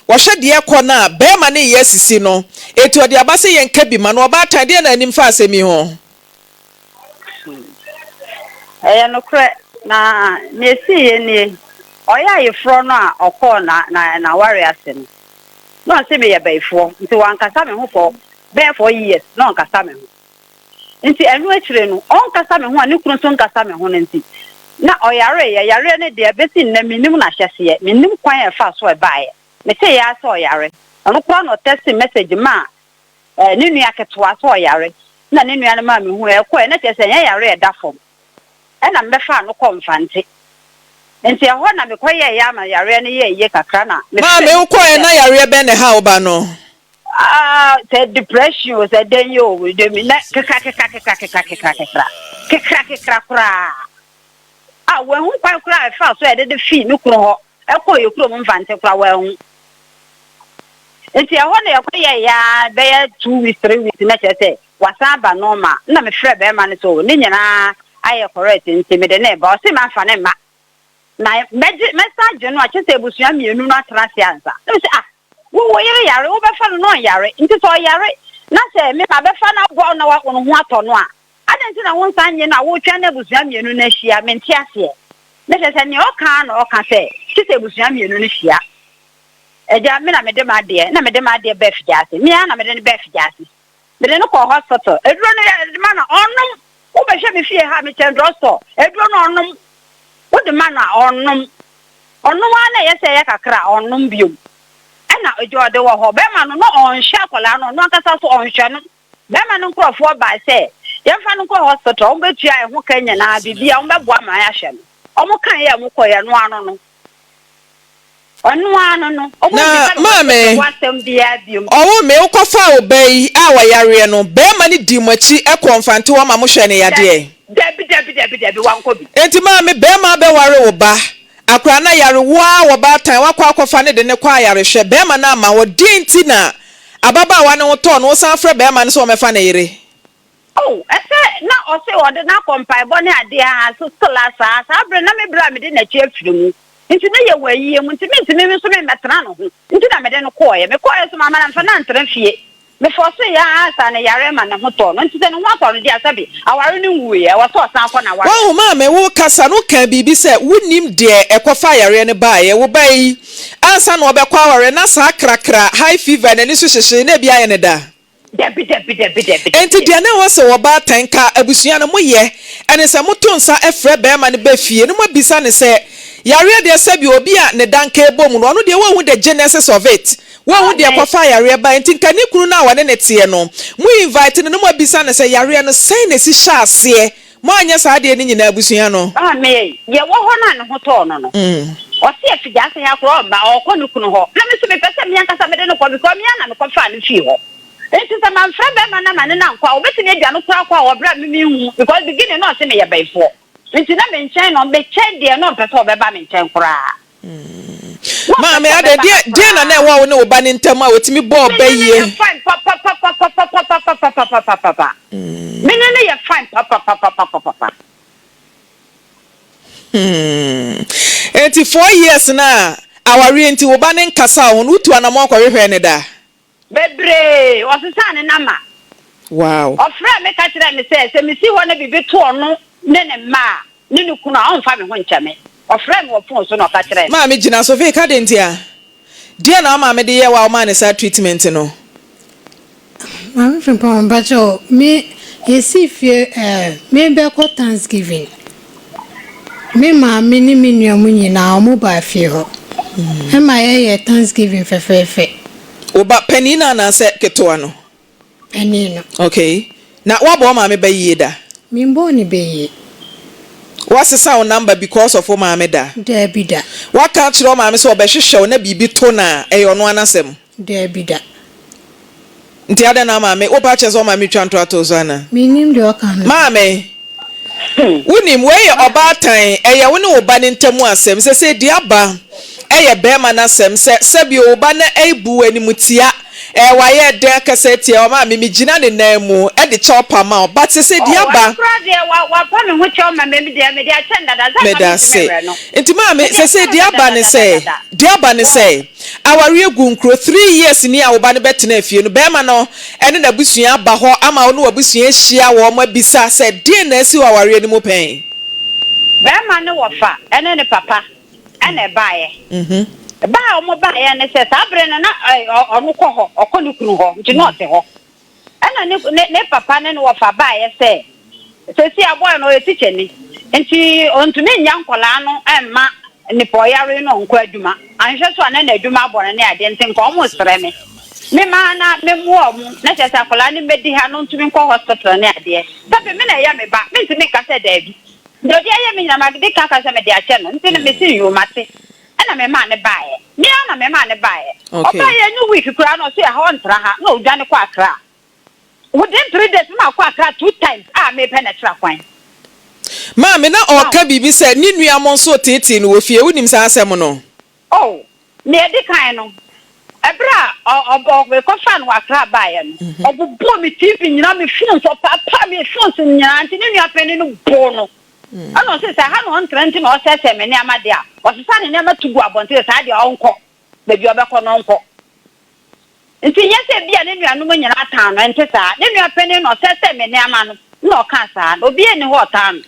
Wɔhwɛ deɛ ɛkɔ no a, barima no reyɛ asisi no. Enti ɔde aba sɛ yɛnka bi ma no. Ɔbaatan, deɛn na anim fa asɛm yi ho? Ɛyɛ nokorɛ, na nea ɛsiiɛ nie, Ɔyɛ ayeforɔ no a ɔkɔɔ n'awareɛ ase no, na ɔse meyɛ bayifoɔ, nti wankasa me ho for bɛyɛ 4 years na ɔnkasa me ho. Nti ɛno akyire no, ɔnkasa me ho a ne kunu nso nkasa me ho no nti, na ɔyareeɛ. Yareɛ no deɛ, bɛsi nnɛ mennim n'ahyɛseɛ, mennim kwan a ɛfaa so a ɛbaeɛ. Meteeɛ ara sɛ ɔyare. Ɔno koraa na ɔtɛstee message maa ne nua ketewa sɛ ɔyare, ɛna ne nua no maa mehuiɛ. Ɛkɔeɛ na kyerɛ sɛ ɛnyɛ yareɛ a ɛda fam. Ɛna mebɛfaa no kɔɔ Mfante. Nti ɛhɔ na mekɔyɛeɛ ara ma yareɛ no yɛɛ yie kakra na mefrɛɛ Maame, ne kunu wokɔeɛ sɛ. na yareɛ bɛn na ɛha wo ba no? Ah, sɛ depression o, sɛ dɛn yi o, de mi na kekra kekra kekra kekra kekra kekra kekra kekra koraa. A wɔahu kwan koraa a ɛfaa so a yɛde de fii me kunu hɔ ɛkɔɔ yɛ kurom Mfante koraa wɔahu. Nti ɛhɔ na yɛkɔ yɛ ya bɛyɛ 2 weeks 3 weeks na kyerɛ sɛ wasan aba normal. Na mefrɛ bɛrima no so ne nyinaa ayɛ correct nti mede ne ba ɔse mamfa ne mma na mɛgye mɛsan gye no a kyerɛ sɛ abusua mmienu no atena ase ansa. Na mese ah, wo wo yere yare, wobɛfa no na ɔnyare, nti sɛ ɔyare na sɛ me mabɛfa no aboa wo na wo ho atɔ no a, adɛn nti na wonsan nye no a wotwɛn na abusua mmienu no ahyia? Mente aseɛ. Na kyerɛ sɛ nea ɔka ara na ɔka sɛ gye sɛ abusua mmienu no hyia. Agya, me na mede m'adeɛ, na mede m'adeɛ baa Fidiase. Me ara na mede no baa Fidiase. Mede no kɔɔ hospital. Aduro no yɛde ma no a, ɔnnom. Wobɛhwɛ me fie ha a, mekyɛn drugstore. Aduro no ɔnnom. Wode ma no a, ɔnnom. Ɔnom ara na ɛyɛ sɛ ɛyɛ kakra a, ɔnnom biom. Ɛna agya ɔde wɔ hɔ. Bɛrima no, na ɔnhwɛ akwadaa no, ɔno ankasa nso ɔnhwɛ no. Bɛrima no nkurɔfoɔ bae sɛ, yɛmfa no nkɔ hospital, wɔbɛtua ɛho ka nyinaa, biribiara, wɔbɛboa ma yɛahwɛ no. Wɔkaeɛ a wɔkɔeɛ, ɛno ano no. Ɔno ano no, Na wɔammisa no maame, hospital ho asɛm biara biom. ɔwo me wokɔfaa wo ba yi a ɔyareɛ no, barima no dii mo akyi kɔɔ Mfante hɔ ma mohwɛɛ no yadeɛ? Dabi, dabi, dabi, dabi, wankɔ bi. Enti maame, barima abɛware wo ba, akwadaa no ayare, wo ara wɔ baatan, woakɔ akɔfa no de no kɔ ayarehwɛ, barima no amma hɔ, deɛn nti na ababaawa no ho tɔɔ no, wosan frɛ barima no sɛ ɔmmɛfa ne yere? Oh, ɛsɛ na ɔse ɔde no akɔ mpaebɔ ne adeɛ a, so still a saa, saa bere na me bere a mede n'akyi afiri mu, nti na yɛwɔ ayie mu, nti mentumi me nso memmɛtena ne ho, nti na mede no kɔɔeɛ, mekɔɔeɛ nso mamma no amfa no antena fie, me forcee yɛ ara saa no yareɛ ma ne ho tɔɔ no, nti sɛ ne ho atɔ no deɛ a sɛbe aware no nwuiɛ, ɛwɔ sɛ ɔsan kɔ n'aware Wahu, ase. maame, wo kasa no wokaa biribi sɛ wonnim deɛ ɛkɔfaa yareɛ no baeɛ, wo ba yi, ansa na ɔbɛkɔ awareɛ na saa krakra, high fever, n'ani so hyehyee na ebi ayɛ no da. Dabi, dabi, dabi, dabi, Enti dabi. deɛ na ɛwɔ sɛ ɔbaatan ka abusua no moyɛ ne sɛ moto nsa frɛ barima no ba fie na moabisa no sɛ, yareɛ deɛ sɛbi obi a ne da nka ɛbɔ mu no ɔno deɛ wanhu the genesis of it, wanhu deɛ Amen. ɛkɔfaa yareɛ baeɛ nti nka ne kunu no a ɔne no teɛ no mo invite no na moabisa no sɛ yareɛ no sɛn na ɛsi hyɛɛ aseɛ, moanyɛ saa adeɛ no nyinaa abusua no. Maame, deɛ ɛwɔ hɔ no a ne ho tɔɔ no no, ɔse afigya ase ha koraa ɔmma, ɔɔkɔ ne kunu hɔ. Na me nso mepɛ sɛ me ankasa mede no kɔ because me ara na mekɔfaa no fii hɔ. Nti sɛ mamfrɛ bɛrima no ama ne no ankɔ a, ɔbɛtumi agya no koraa kɔ a wɔ berɛ a me menhu because beginning na ɔse meyɛ bayifoɔ. Nti na me nkyɛn na ɔbɛkyɛ deɛ na ɔmpɛ sɛ ɔbɛba me nkyɛn koraa. Na ɔmpɛ Maame, sɛ adɛn, ɔbɛba deɛ, ha deɛn na na koraa. ɛwɔ wo ne wo ba no ntam a ɔtumi bɔɔ Me ba ne no yie? yɛ fine papapapapapapapapapapa. Me ne no yɛ fine papapapapapapa. Hmm. Enti four years no a awareɛ nti wo ba no nkasa wo ho no, wotu anamɔn kɔhwehwɛɛ no da? Bebree. Ɔsesaa ne namba. Wow. Ɔfrɛɛ me ka kyerɛɛ me sɛ, sɛ mesi hɔ na biribi to ɔno ne ne mma a, ne ne kunu a, ɔmfa me ho nkyɛ me. Ɔfrɛɛ me wɔ fon so na ɔka kyerɛɛ me. Maame gyina so, Vic, adɛn ntia? Deɛn na wo maame de yɛɛ wo a womaa no saa treatment no? Maame Frimpong, mpakyɛw, me yɛsii fie eh, merebɛkɔ Thanksgiving. Me maame ne me nua mu nyinaa wɔn baa fie hɔ. Ɛma yɛyɛɛ Thanksgiving fɛfɛɛfɛ. Wo ba panin no anaasɛ ketewa no? Panin no. Okay. Na woabɔ wo maame ba yie da? Membɔɔ ne ba yie. Woasesa wo number because of wo maame da? Daabi da. Woaka akyerɛ wo maame sɛ ɔbɛhwehwɛ wo na biribi to no a, ɛyɛ ɔno ara n'asɛm? Daabi da. Nti adɛn na maame, wopɛ akyerɛ sɛ wo maame twa ntorɔ ato wo so anaa? Mennim deɛ ɔka no. Maame, wonim, wei yɛ ɔbaatan, ɛyɛ wo ne wo ba no ntam asɛm. Sesei deɛ aba yɛ barima no asɛm sɛ, sɛbio wo ba no abu wo animtia, ɛɛ wayɛ dɛn akasa atia wo, maame megyina ne nan mu de kyɛw pa ma wo, but sesei deɛ Oh, aba. ɛno koraa deɛ wa wapa me ho kyɛw ma me deɛ mede akyɛ no dada, sɛ anka Meda mentumi ase. nwɛre no. Nti maame, Mede sesei akyɛ deɛ no aba ne sɛ, dadadadadada. deɛ aba ne Wow. sɛ, Awareɛ gu nkuro, three years ni a wo ba no bɛtenaa fie no, barima no ne n'abusua aba hɔ ama wo ne w'abusua ahyia wɔn abisa sɛ deɛn na asi wɔ awareɛ no mu pɛn? Barima no wɔfa ne ne papa na ɛbaeɛ. Ba a wɔbaeɛ ne sɛ saa berɛ no na ɔno kɔ hɔ, ɔkɔ ne kunu hɔ nti na ɔte hɔ. Ɛna ne ne ne papa ne ne wɔfa baeɛ sɛ, seesei aboa no ɔyɛ tikyani, nti ɔntumi nnya nkwadaa no mma nipa ɔyare no ɔnkɔ adwuma, anhwɛ so a na n'adwuma abɔ no ne adeɛ, nti nka wɔn resrɛ me memma na memmoa wɔn, na kyerɛ sɛ akwadaa no mmɛdi ha na ɔntumi nkɔ hospital ne adeɛ. Sɛbe me na ɛyɛ me ba, mentumi nka sɛ daabi. Deɛ ɔde ayɛ me nyinaa made ka aka sɛ mede akyɛ no, nti no mese yoo mate. Ɛna memaa no baeɛ. Me ara na memaa no baeɛ. Ɔbaeɛ ɛnyɛ week koraa na ɔse ɛha ɔntra ha na ɔdwane kɔ Accra. Within 3 days na makɔ Accra two times a mepɛ no akyira kwan. Maame, na ɔreka biribi sɛ ne nua mo nso reteetee no wɔ fie. Wonim saa asɛm no? Oh, nea ɛdi kan no, ɛberɛ a mekɔfaa no wɔ Accra baeɛ no, ɔbobɔɔ me TV nyinaa, me phones, ɔpaapaa me phones nyinaa, nti ne nua panin no boo no. Ɛna ɔse sɛ ha na ɔntra nti na ɔsɛesɛe me nneɛma deɛ a, ɔsesa ne nneɛma tu gu abɔnten saa deɛ ɔnkɔ baabi a ɔbɛkɔ no ɔnkɔ. Nti nyɛ sɛ ebia ne nuanom nyinaa tan no, ɛnte saa. Ne nua panin na ɔsɛesɛe me nneɛma no na ɔkaa saa na obiara nni hɔ a ɔtan no.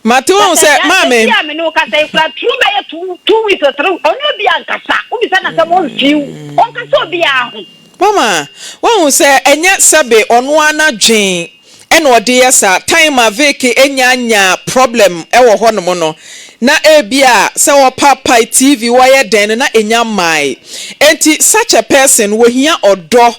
Mate Na woahu sɛ sɛ deɛ maame. seesei a me ne wo kasa yi koraa turu bɛyɛ two weeks or three ɔne obiara nkasa, wobisa no asɛm ɔmfii wo, ɔnkasa obiara ho. Mama, woahu sɛ ɛnyɛ sɛbe ɔno ara n'adwen ɛna ɔde yɛ saa, time a Vic nya nya problem wɔ hɔ nom no, na ebia sɛ ɔpaapae TV ɔyɛ dɛn no na enya mmae. Enti such a person wɔhia ɔdɔ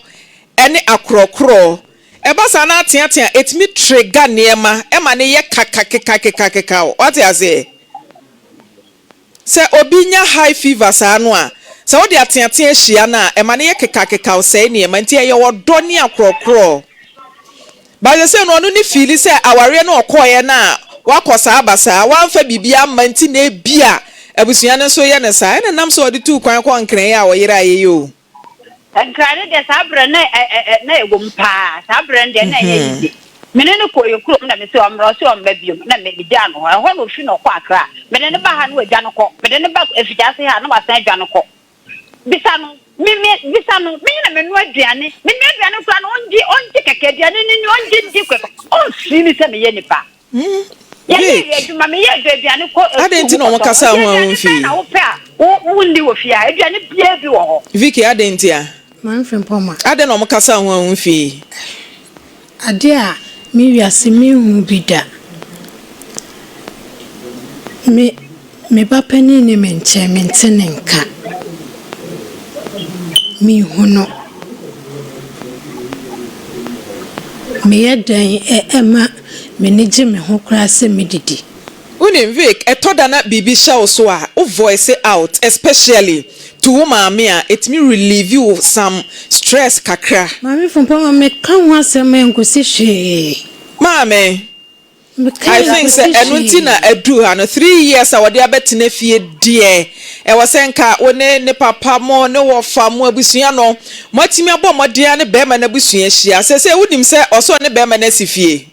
ne akorɔkorɔ. Ɛba saa na ateatea a, ɛtumi trigger nneɛma ma no yɛ kakakekakekakekaw. Wate aseɛ? Sɛ obi nya high fever saa no a, sɛ wode ateatea hyia no a, ɛma no yɛ kekakekaw sɛe nneɛma. Nti ɛyɛ ɔdɔ ne akorɔkorɔ. But sesei no ɔno ne feeli sɛ awareɛ no ɔkɔeɛ no a wakɔ saa aba saa, wamfa biribi amma nti na ebia abusua no nso yɛ no saa. Ɛna ɛnam sɛ ɔde tuu kwan kɔɔ Nkran yi a ɔyeraeɛ yi o. Nkran no deɛ saa berɛ no na ɛwɔ mu paa, saa berɛ no deɛ na ɛnyɛ yiye. Me ne no kɔɔ yɛn kurom na mese ɔmmra, ɔse ɔmma biom na megyaa no hɔ. Ɛhɔ na ɔfiri na ɔkɔ Accra. Mede no ba ha na wadwane kɔ, mede no ba Afikyase ha na wasan adwane kɔ. Bisa no, me me bisa no, me na menoa aduane, menoa aduane koraa no ɔngye ɔngye kɛkɛ, aduane no ni ɔngye ndi kɛkɛ, ɔmfii me sɛ meyɛ nipa. Yɛyɛ Vic, adwuma, meyɛ aduane kɔ adɛn sukuu nti mu na kɔtɔn. wɔkasa Nti ho a aduane bɛn womfii? na wopɛ a wo wonni wɔ fie ha? Aduane biara bi wɔ hɔ. Vicky, adɛn nti a? Maame Frimpong-Ma. Adɛn na wɔkasa ho a womfii? Adeɛ a me wiase menhuu bi da. Me me ba panin nni me nkyɛn, mente ne nka. Menhu no. Meyɛ dɛn ɛma m'ani gye me ho koraa sɛ medidi? Wonim Vic, ɛtɔ da na biribi hyɛ wo so a, wo voice out especially to wo maame a, ɛtumi relieve wo some stress kakra. Maame Frimpong, meka ho asɛm a ɛnkɔsi hwee. Maame, I think sɛ ɛno nti na aduru ha no 3 years a wɔde abɛtena fie deɛ, ɛwɔ sɛ nka wo ne ne papa mo ne wɔfa mo abusua no moatumi abɔ mmɔden ne bɛrima no abusua ahyia sɛ wonim sɛ ɔsɛ ɔne bɛrima no asi fie.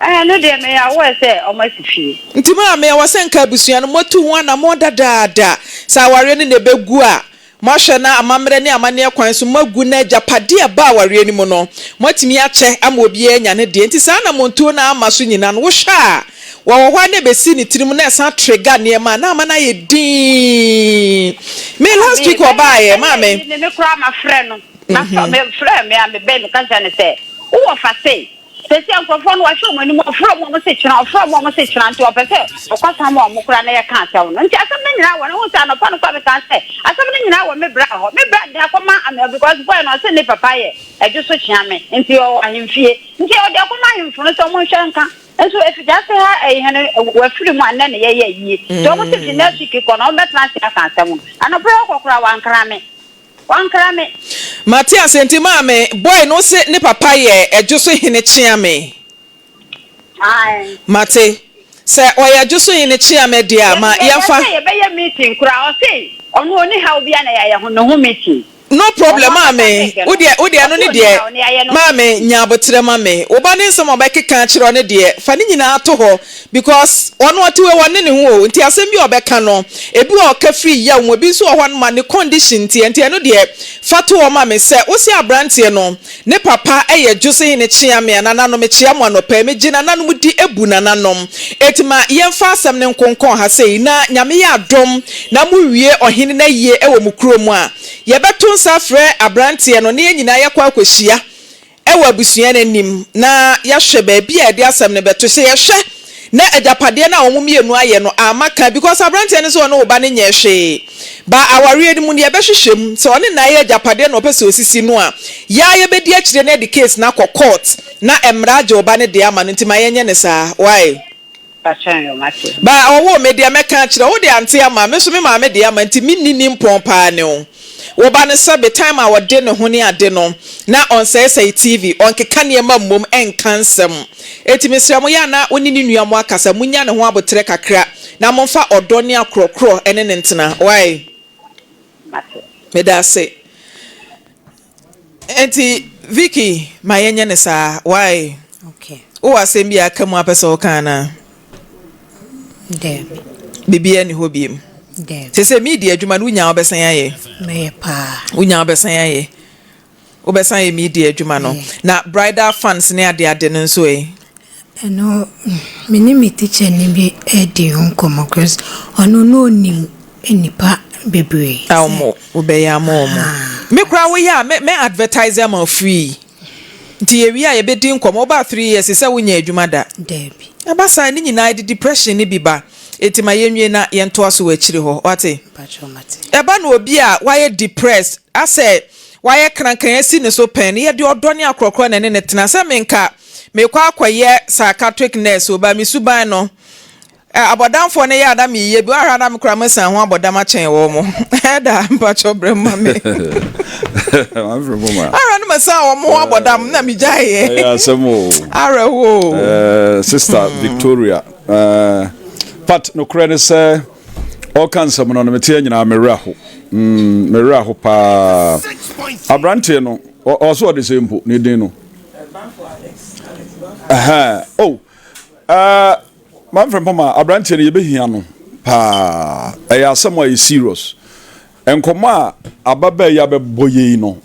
Ɛɛ, no deɛ meyɛ aware sɛ ɔmo asi fie. Nti maame, ɛwɔ sɛ nka abusua no moatu ho anammɔn dadaada sɛ awareɛ no na ɛbɛgu a, moahwɛ na amammerɛ ne amanneɛ kwan so moagu, na agyapadeɛ a ɛba awareɛ no mu no moatumi akyɛ ama obiara anya ne deɛ. Nti saa anammɔntuo no ama so nyinaa no, wohwɛ a wɔwɔ hɔ a na ɛbɛsi ne tirim na ɛsan trigger nneɛma a na ama no ayɛ dinn. Me last week ɔbaeɛ, maame. Ne me koraa mafrɛ no, mefrɛ me a mebɛn meka kyerɛ no sɛ wowɔ fa sei sɛsi a nkurɔfoɔ no wahwɛ ɔmo anim, ɔfrɛ ɔmo, ɔmo se kyena, ɔfrɛ ɔmo, ɔmo se kyena, nti ɔpɛ sɛ ɔkɔsa ma ɔmo koraa na yɛka asɛm no. Nti asɛm no nyinaa wɔ ne ho sɛ anɔpa no koraa meka sɛ asɛm no nyinaa wɔ me bra hɔ, me bra de akɔma ame because boy no ɔse ne papa yɛ ɛdwo so kyea me, nti ɔwɔ ahemfie, nti ɔde akɔma ahemfo no sɛ ɔmo nhwɛ nka nso efigya ha ɛyi hɛn wafiri mu a nnɛ ne yɛyɛ yie, nti ɔmo se fi next week kɔ na ɔmo bɛtena ase aka asɛm no. Anɔpa yi ɔkɔ koraa wankra me, wankra me. Mate ase. Nti maame, boy no se ne papa yɛ ɛdwo so hene kyea me. Ae. Mate. Sɛ ɔyɛ ɛdwo so hene kyea me deɛ a, ma yɛmfa. Yɛsɛ yɛbɛyɛ meeting koraa, ɔse ɔno ɔni haw bia na yɛayɛ ho ne ho meeting. No problem, maame. Wodeɛ wodeɛ ɛno ne deɛ, maame, nya abotrɛ ma me. Wo ba ne nsɛm a ɔbɛkeka akyerɛ wo ne deɛ, fa ne nyinaa to hɔ because ɔno ɔte wei, ɔne ne ho o. Nti asɛm bi a ɔbɛka no, ebi wɔ ɔka firi yaw mu, ebi nso wɔ hɔ no ma ne condition nti. Nti ɛno deɛ fa to hɔ ma me sɛ wo se aberanteɛ no ne papa yɛ Dwosehene Kyeame a nananom mekyea mo anɔpa yi, megye nananom di bu nananom. Enti ma yɛmfa asɛm no nkonkɔn ha sei na Nyame yɛ adom na mo wie ɔhene no ayie wɔ mo kuro mu a, yɛbɛto nsa afrɛ aberanteɛ no na yɛn nyinaa yɛakɔ akɔhyia wɔ abusua no anim na yɛahwɛ baabi a yɛde asɛm no bɛto. Sɛ yɛhwɛ na agyapadeɛ no a wɔn mmienu ayɛ no amma ka, because aberanteɛ no sɛ ɔne wo ba no nyɛɛ hwee, ba awareɛ no mu no yɛbɛhwehwɛ mu. Sɛ ɔne na ayɛ agyapadeɛ na ɔpɛ sɛ ɔsisi no a, yɛa yɛbɛdi akyire na yɛde case no akɔ court na mmara agye wo ba no deɛ ama no. Nti ma yɛnyɛ no saa. Why? Ba ɔwoo me deɛ mɛka akyerɛ wo deɛ ante ama me nso me maame deɛ ama, nti menni ne mpɔn paa ne wo. Wo ba no sɛbe time a ɔde ne ho ne ade no na ɔnsɛesɛe TV, ɔnkeka nneɛma mmom ɛnka nsɛm. Enti mesrɛ mo yɛ a na wo ne ne nua mo akasa, monya ne ho aboterɛ kakra na momfa ɔdɔ ne akorɔkorɔ ne no ntena. Wai? Meda ase. Enti Vicky, ma yɛnyɛ no saa. Wai? Okay. Wowɔ asɛm bi a aka mu a pɛ sɛ woka anaa? Daabi. Biribiara ni hɔ biem? Daabi. Sɛ media adwuma no wonya, wobɛsan ayɛ? Mɛyɛ paa. Wonya, wobɛsan ayɛ? Wobɛsan ayɛ media adwuma no? Na bridal fans ne adeade no nso ɛ? Ɛno me ne me teacher ni bi adi ho nkɔmmɔ cause ɔno no onim nipa bebree. A ɔmo wobɛyɛ ama ɔmo. Me koraa woyɛ a mɛ advertise ama wo free. Nti yɛwie a yɛbɛdi nkɔmmɔ. Wobaa 3 years sɛ wonya adwuma da? Daabi. Ɛba saa ne nyinaa de depression ne bi ba. Enti ma yɛnwie na yɛntoa so wɔ akyire hɔ. Wate? Mpakyɛw, mate. Ɛba no obi a wayɛ depressed, asɛ wayɛ krankan asi ne so pɛn no, yɛde ɔdɔ ne akorɔkorɔ na ɛne ne tena. Sɛ menka mekɔ akɔyɛ psychiatric nurse o, ba me suban no abɔdamfoɔ no yɛ a na meyɛ bi wahwɛ a na mekora mesan ho abɔdam akyɛn wɔ mo. Ɛda mpakyɛw brɛ ma me ahwɛ no mesan wɔ mo ho abɔdam na megyaeɛ. Ɛyɛ asɛm o. Awerɛho. Sister Victoria, but nokorɛ ne sɛ ɔka nsɛm no meteɛ nyinaa mewerɛ ho, mewerɛ ho paa. Aberanteɛ no ɔso ɔde sɛ mpo ne din no oh Mamfrɛ mpama aberanteɛ no, yɛbɛhia no paa. Ɛyɛ asɛm a ɛyɛ serious. Nkɔmmɔ a ababaa yi abɛbɔ yei no,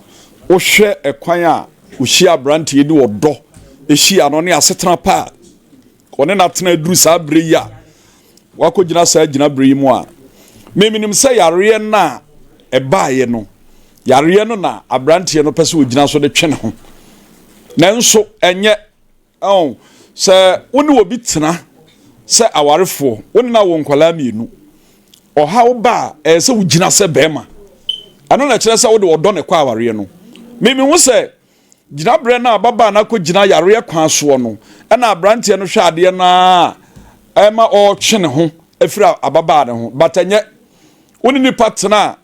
wohwɛ ɛkwan a ɔhyia aberanteɛ de ɔdɔ hyia no ne asetena pa a ɔne no atena aduru saa berɛ yi a wakɔgyina saa gyina berɛ yi mu a, memenim sɛ yareɛ no a ɛbaeɛ no, yareɛ no na aberanteɛ no pɛ sɛ ɔgyina so de twe ne ho. Nanso ɛnyɛ ɔn sɛ wo ne obi tena sɛ awarefoɔ, wo ne no awo nkwadaa mmienu, ɔhaw ba a, ɛyɛ sɛ wogyina sɛ bɛrima. Ɛno na ɛkyerɛ sɛ wode ɔdɔ na ɛkɔ awareɛ no. Mimi ho sɛ gyinaberɛ no a ababaa no akɔgyina yareɛ kwan soɔ no, ɛna aberanteɛ no hwɛ adeɛ no a ɛma ɔretwe ne ho afiri ababaa no ho, but ɛnyɛ wo ne nipa tena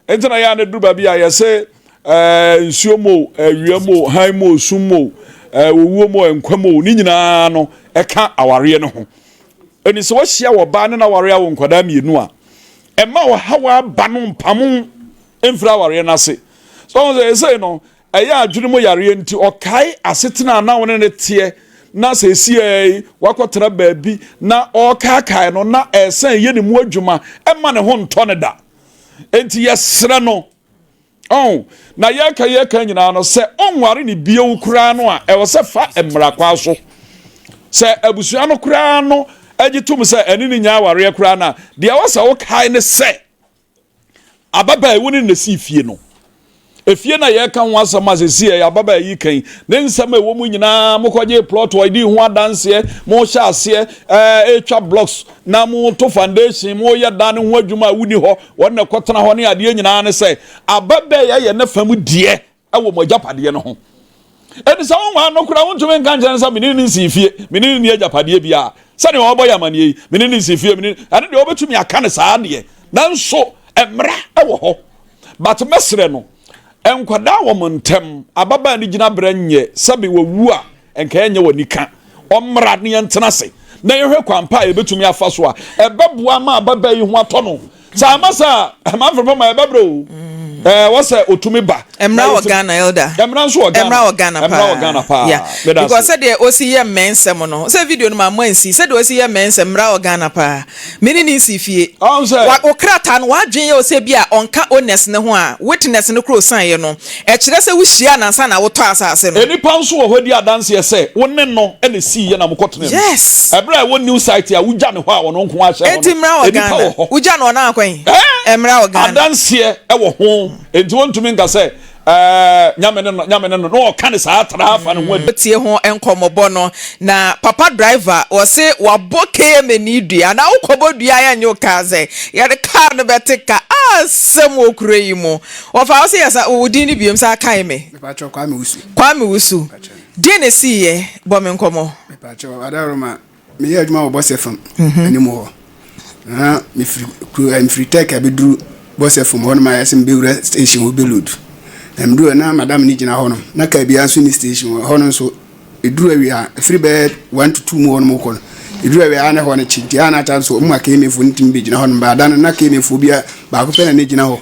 a. Nti na yɛ a na duru baabi a yɛse nsuo mu o, awia mu o, hann mu o, sum mu o. Owuo mu o, nkwa mu o, ne nyinaa no ɛka awareɛ no ho. Ɛni sɛ wahyia wɔ baa ne n'awareɛ awo nkwadaa mmienu a, ɛma ɔhaw aba no mpamo mfiri awareɛ no ase. So ɔho sɛ ɛsei no, ɛyɛ adwene mu yareɛ nti ɔkae asetena a na wo ne no teɛ na seesei wakɔtena baabi na ɔrekaakae no na ɛsan yɛ ne mu adwuma ɛma ne ho ntɔ no da. Enti yɛsrɛ no ɔn na yɛka yɛka nyinaa no sɛ ɔnware ne bio koraa no a ɛwɔ sɛ fa mmara kwa so. Sɛ abusua no koraa no agye tom sɛ ɛne ne nya awareɛ koraa no a deɛ ɛwɔ sɛ wokae ne sɛ Ababaa yi, wo ne no na esii fie no. Efie no a yɛreka ho asɛm a seesei ɛyɛ ababaa yi kan, ne nsɛm a ɛwɔ mu nyinaa, mokɔgyee plot, ɔdii ho adanseɛ, mohyɛ aseɛ ɛɛ retwa blocks na moto foundation, moyɛ dan no ho adwuma a wonni hɔ, wɔn na ɛkɔtena hɔ ne adeɛ nyinaa ne sɛ ababaa yi ayɛ ne fam deɛ wɔ mo agyapadeɛ no ho. Enti sɛ wonwaa no koraa wontumi nka nkyerɛ no sɛ mene ne nsii fie, mene ne nni agyapadeɛ biara. Sɛdeɛ wɔbɔ yɛ amanneɛ yi, mene ne nsii fie, mene ɛno deɛ wobɛtumi aka no saa deɛ. Nanso mmara wɔ hɔ. But mɛsrɛ no, nkwadaa wɔ mo ntɛm, ababaa no gyina berɛ nyɛ sɛbe wawu a nka ɛnyɛ wɔ anika. Ɔmmra na yɛntena ase na yɛhwɛ kwan pa a yɛbɛtumi afa so a ɛbɛboa ma ababaa yi ho atɔ no. Sɛ ama sɛ a ɛma mframa ma ɛbɛbrɛ o. Ɛɛ wɔsɛ otumi ba. Mmra wɔ Ghana elder. Mmra nso wɔ Ghana. Mmra wɔ Ghana paa. Mmra wɔ Ghana paa. Yeah. Because sɛdeɛ osi yɛ mmɛnsɛm no sɛ video no ma mo ansi sɛdeɛ osi yɛ mmɛnsɛm mmra wɔ Ghana paa. Me ne ne nsi fie. Ɔn sɛ. Wa wo krataa no w'adwene yɛ wo sɛ bi a ɔnka owners no ho a witness no koro osian yɛ no ɛkyerɛ sɛ wo hyiaa no ansa na wo tɔ asase no. Nnipa nso wɔ hɔ di adanseɛ sɛ wo ne no na esii yɛ na mo kɔ tenaa mu. Yes. Ɛberɛ a ɛwɔ new site a wo gya ne hɔ a ɔno nko ara hyɛ hɔ no Enti mmra wɔ nnipa Ghana. wɔ hɔ. Wo gya no ɔno akwan? Ɛɛ. Mmra wɔ Ghana. Adanseɛ wɔ ho enti wontumi nka sɛ Ɛɛ, Nyame ne no, Nyame ne no, na ɔka ne saa tra afa ne ho adi. Tie ho nkɔmmɔbɔ no na papa driver wɔse wabɔ KMA ni dua na wokɔbɔ dua a yɛnyɛ wo kaa sɛ yɛde kaa no bɛte ka asɛm wɔ kuro yi mu wɔfa wo se yɛ sa wo din no biom saa kae me. Mepakyɛw Kwame Wusu. Kwame Wusu deɛ na ɛsiiɛ bɔ me nkɔmmɔ. Mepakyɛw Adaworoma Meyɛ adwuma wɔ Bɔsɛ fam anim hɔ. Na mefiri kuro eh, mefiri Tech abɛduru Bɔsɛ fam hɔ nom ayɛ sɛ mebɛwura station hɔ bɛload. Na meduru hɔ na madam no gyina hɔ nom. Na kaa biara nso nni station hɔ. Ɛhɔ no nso ɛduru awia a, ɛfiri bɛyɛ 1 to 2 mu hɔ nom kɔ no, ɛduru awia a na ɛhɔ no kye. Nti a na ata nso ɔmo ma KMA foɔ no tumi bɛgyina hɔ nom. Baada no na KMA foɔ bia baako pɛ na na ɛgyina hɔ.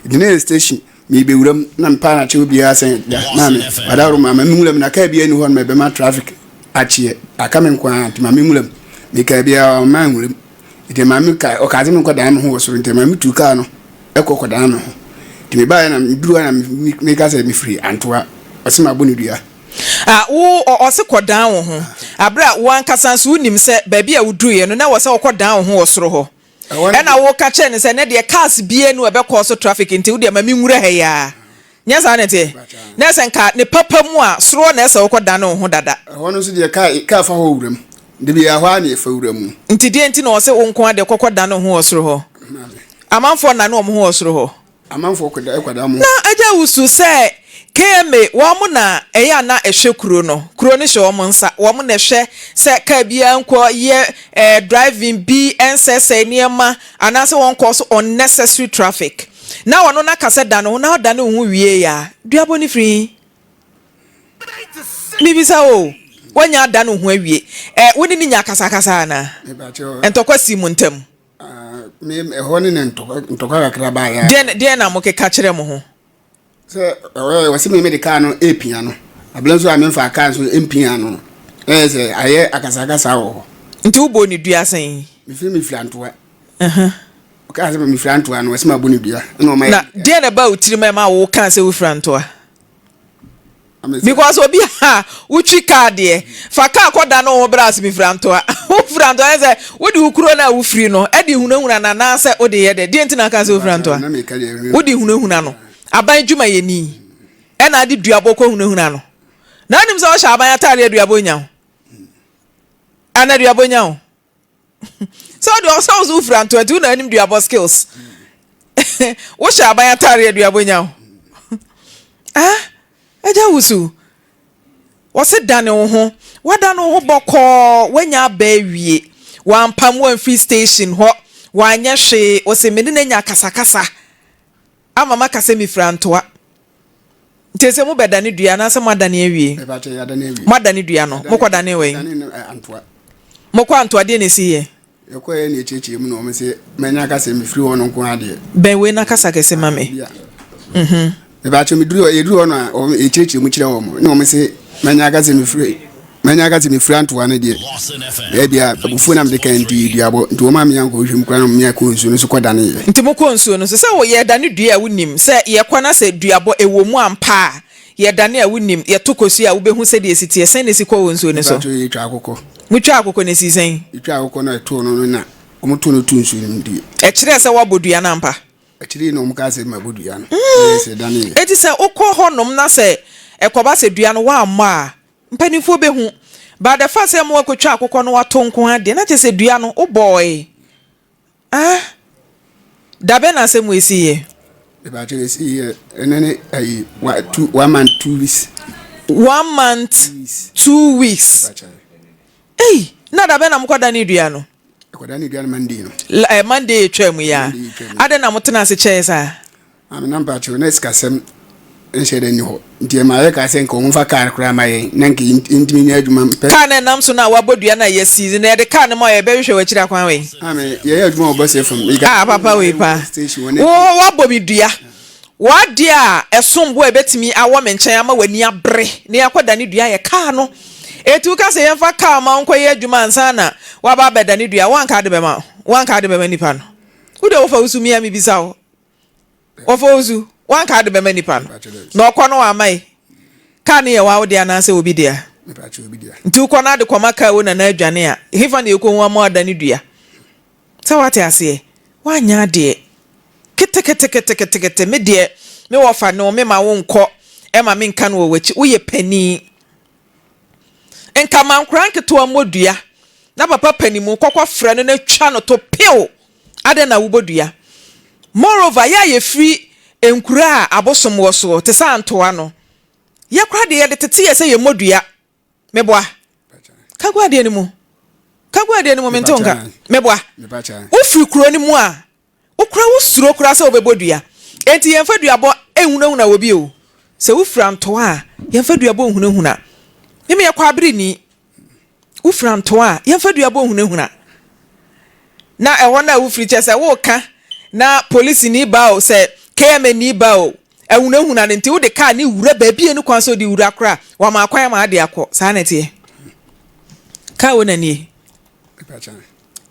Nti na yɛ station Merebɛwura mu na mepaa no akyɛ obiara sɛ da maame wadaworo ma ma menwura mu na kaa biara nni hɔ no ma ɛbɛma traffic akyeɛ aka me nko ara nti ma menwura mu mekaa biara ɔmma nwura mu nti maame ka ɔkaa sɛ menkɔdan me ho wɔ soro nti maame tu kaa no ɛkɔ kɔdan me ho nti mebaeɛ na meduru hɔ na meka sɛ mefiri Antoa ɔse mabɔ ne dua. Ah, wo, ɔ, ɔse kɔdan wo ho. Aberɛ a wo ankasa nso wonim sɛ baabi a woduruiɛ no na ɛwɔ sɛ wokɔdan wo ho wɔ soro hɔ. Ɛna woka kyerɛ no sɛ nɛ deɛ cars biaa ni ɛbɛ kɔɔ so traffic nti wodeɛ ma me nwura ha yi aa. Nyɛ saa na ɛteɛ? Na ɛsɛ nka ne papa mu a soroɔ na ɛsɛ wokɔ dane wo ho dada. Ɛhɔ no nso deɛ car car fa hɔ wura mu. Da biaa ɛhɔ ara na yɛfa wura mu. Nti deɛ nti na ɔse wo nko ara deɛ kɔkɔ dane wo ho wɔ soro hɔ? Amanfoɔ nnane wɔn ho wɔ soro hɔ. Amanfoɔ kɔda ɛkɔda mo. Na agya wusu sɛ KMA wɔn na ɛyɛ a na ɛhwɛ kuro no, kuro no hyɛ wɔn nsa, wɔn na ɛhwɛ sɛ car biara nkɔ yɛ eh, driving bi ɛnsɛesɛe nneɛma anaasɛ wɔn kɔ so unnecessary traffic. Na ɔno na ka sɛ dane ho, na ɔdane wo ho wie a, duabɔ no firi he? Mebisa wo o, woanya adane wo ho awie, eh, wo ne no nya akasakasa anaa? Ntɔkwa sii mo ntam? Me ɛhɔ ne ne ntɔkwa ntɔkwa kakra baeɛ a. Deɛn deɛn na mokeka kyerɛ mo ho? Sɛ ɔyɛ wɔsi mi de kaa no epia no abila nso a mi nfa kaa nso mpia no ɛyɛ sɛ ayɛ akasakasa wɔ hɔ. Nti wobɔ ne dua sɛn? Mefiri mefiri antoa. Ɔkaa sɛ mefiri antoa no wɔsi ma bɔ ne dua ɛna ɔma yɛ. Na deɛn na ɛbaa wo tirim a ɛma wo kaa sɛ wofiri antoa? Because obi a wotwi car deɛ, fa car kɔ da ne wo ho bra ase mefiri Antoa. Wofiri Antoa yɛ sɛ wode wo kuro no a wofiri no de hunahuna no anaasɛ wode yɛ dɛ. Deɛ nti na aka sɛ wofiri Antoa? Wode hunahuna no. Aban dwumayɛni ɛna ade duabɔ kɔ hunahuna no. Na wonim sɛ wohyɛ aban ataadeɛ duabɔ nya wo? Ana duabɔ nya wo? sɛ ɔde ɔsɛ wo so wofira ntoa nti wo na anim duabɔ skills wohyɛ aban atare aduabɔ nya wo ah agya wusu wɔse dane wo ho wadane wo ho bɔkɔɔ wanya aba awie wampam wamfiri station hɔ wanyɛ hwee wɔse me ne no anya akasakasa ama maka sɛ mefira ntoa. Nti sɛ mobɛdane dua anaasɛ moadane awie? Mepakyɛ yɛadane awie. Moadane dua no, mokɔdane wɛn? Yɛdane no Antoa. Mokɔ Antoa, deɛ na ɛsiiɛ? Yɛkɔeɛ na yɛkyerɛkyerɛɛ mu na wɔn se manya aka sɛ mefiri hɔ no nko ara deɛ. Bɛn wei na kasa kɛse ma me. Mhm. Mepakyɛ meduru hɔ yɛduru hɔ no a wɔn yɛkyerɛkyerɛ mu kyerɛ wɔn na wɔn se manya aka sɛ mefiri manya aka sɛ mefiri Antoa no deɛ ebia abufuo na mede kan nti duabɔ nti wɔn a menya nkɔhwɛ mu koraa na wɔn kɔ nsuo no so kɔdaneeɛ. Nti mokɔ nsuo no so sɛ wo yɛdane dua a wonim sɛ yɛkɔ na sɛ duabɔ ɛwɔ mu ampa a yɛdane a wonim yɛto kosua a wobɛhu sɛdeɛ ɛsi teɛ sɛn na ɛsi kɔ wɔ nsuo no so. Mepakyɛ yɛtwa akokɔ. Motwaa akokɔ no ɛsii sɛn? Yɛtwaa akokɔ no a ɛtoo no no na wɔn too no too nsuo no mu nti. Ɛkyerɛɛ sɛ woabɔ dua no ampa? Akyiri yi na wɔn kaa sɛ mabɔ dua no. Ɛyɛ sɛ ɛdaneeɛ. Enti sɛ wokɔ hɔnom na sɛ ɛkɔba sɛ dua no woammɔ a, mpanimfoɔ bɛhu. But the fact sɛ ma woakɔtwa akokɔ no woato nko ara deɛ, na kyerɛ sɛ dua no wobɔɔe. Ah! Da bɛn na asɛm wei siiɛ? Mepakyɛ ɛsiiɛ ɛnɛ ne ayi wa two one month 2 weeks. One month 2 weeks. Mepakyɛ. Ei! Na da bɛn na mokɔdanee dua no? Ɛkɔda ne dua no Monday no. L eh, Monday etwaa mu yi a. Monday etwaa mu. Adɛn na motena ase kyɛe saa? Maame na mpakyɛw na sikasɛm nhyɛ da nni hɔ. Nti ɛma yɛkaa sɛ nka wɔmfa kaa koraa ma yɛn na nka yɛntumi nyɛ adwuma mpɛ. Kaa no a ɛnam so no a wɔabɔ dua no a yɛasi na yɛde kaa no ma wo a yɛbɛhwehwɛ w'akyiri akwan wei. Maame, yɛyɛ adwuma wɔ Bɔsɛ fam. Ah, papa wei paa. Wo woabɔ me dua. W'adeɛ a ɛsom bo a ɛbɛtumi awɔ me nkyɛn ama w'ani abere na yɛakɔdane dua yɛ kaa no. Enti woka sɛ yɛmfa kaa mma wo nkɔyɛ adwuma ansa na woaba abɛdane dua a, woanka ade bɛma wo? Woanka ade bɛma nipa no? Wo deɛ wofa wo su me a mebisa wo. Wɔfa wo su, woanka ade bɛma nipa no? Na ɔkɔ no wamma yi. Kaa no yɛ wo dea anaasɛ obi dea? Nti wokɔ no ade kɔma kaa wo nana adwane a, hefa na yɛkɔhu ama woadane dua? Sɛ woate aseɛ? Woanyɛ adeɛ. Keteketeketekete, me deɛ, me wɔfa ne wo, me ma wo nkɔ, ɛma me nka no wɔ w'akyi. Woyɛ panin. Nka ma nkoraa nketewa mmɔ dua, na papa panimu kɔkɔ frɛ no na twa no to pew. Adɛn na wobɔ dua? Moreover, yɛ a yɛfiri nkuro a abosom wɔ soɔ, te sɛ Antoa no, yɛ koraa deɛ yɛde tete yɛ sɛ yɛmmɔ dua. Meboa. Ka gu adeɛ no mu. Ka gu adeɛ no mu, mente wo nka. Meboa. Wofiri kuro no mu a, wokora wosuro koraa sɛ wobɛbɔ dua. Enti yɛmfa duabɔ nhunahuna wɔ bi o. Sɛ wofiri Antoa a, yɛmfa duabɔ nhunahuna. Me meyɛ Kwabereni. Wofiri Antoa a, yɛmfa duabɔ nhunahuna. Na ɛhɔ no a wofiri kyɛ sɛ woka na polisini ba o, sɛ KMA ni ba o, ahunahuna no nti wode kaa ne wura baabi a ɛni kwan sɛ wode wura koraa wama kwan ama ade akɔ. Saa na ɛteɛ. Kaa wo na nie.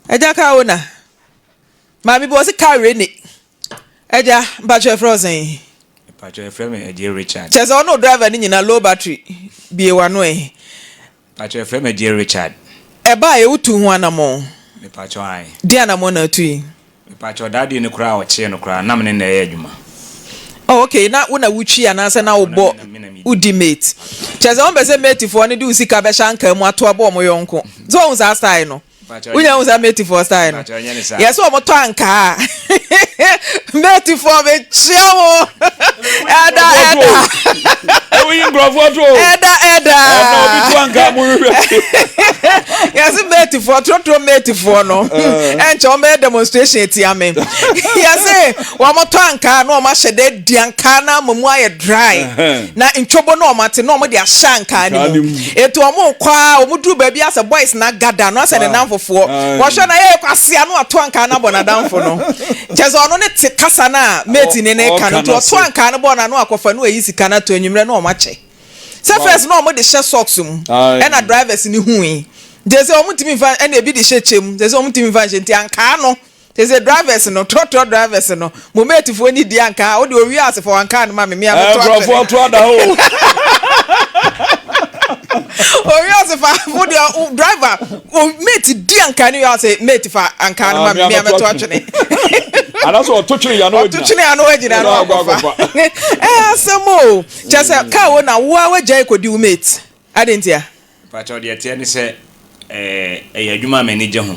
Agya kaa wo na. Maame bi wɔ se kaa wei ne. Agya mpakyɛ ɛfrɛ wo sɛn? Mpakyɛ ɛfrɛ me Agyei Richard. Kyɛ sɛ ɔne driver no nyina low battery bie wano ɛ. Mpakyɛ yɛfrɛ me Agyei Richard. Ɛbaa yɛ wotuu ho anamɔn? Mepakyɛw ae. Deɛn anamɔn na atui? Mepakyɛw that day no koraa a ɔkyee no koraa na mene na ɛyɛ adwuma. Oh okay na wo na wotwi anaasɛ na wobɔ wodi mate? Kyerɛ sɛ wompɛ sɛ mate foɔ no de wo sika bɛhyɛ ankaa mu ato abɔ wɔn yɔnko. So woahu saa style no? Wonya hu saa matefoɔ style no? Yɛ sɛ wɔn tɔ ankaa a matefoɔ mekyia mo ɛda ɛda Ewu yi nkurɔfoɔ to o. ɛda ɛda Ɛna obi to ankaa mu hwehwɛ. yɛse matefoɔ torotoro matefoɔ no ɛnkyɛ wɔn bɛyɛ demonstration atia me yɛse wɔn tɔ ankaa na wɔn ahyɛ dɛ di ankaa na ama mu ayɛ dry na ntwobo na wɔn ate na wɔn de ahyɛ ankaa no mu etu wɔn kɔ a wɔn duru baabi asɛ boys na gada no asɛ ne nanfofoɔ wɔhwɛ na yɛ kwasia no ato ankaa no abɔ n'adamfo no kyɛ sɛ ɔno ne te kasa no a mate ne ne ka no nti ɔto ankaa no bɔ n'ano akɔfa no ayi sika no ato anwummerɛ na wɔn akyɛ sɛ first na wɔn de hyɛ socks mu ɛna drivers ne hui nti sɛ wɔn ntumi nfa ɛna ebi de hyɛ kyɛ mu sɛ wɔn ntumi nfa nhyɛ nti ankaa no Te sɛ drivers no, trɔtrɔ drivers no, mo mate foɔ ni di anka, wo deɛ owie ase fa wankaa no ma me, me a mɛto atwene. Nkurɔfoɔ to ada o. Owie ase fa, wo deɛ driver, o mate di anka no wie ase, mate fa ankaa no ma me, me a mɛto atwene. Anaasɛ ɔto twene ya no wagyina. Ɔto twene ya no wagyina no akɔfa. Ɛyɛ asɛm o. Kyɛ sɛ kaa wo na wo a wagyae kɔdi wo mate. Adɛn ntia? Mpakyɛw deɛ ɛteɛ ne sɛ ɛyɛ adwuma a m'ani gye ho.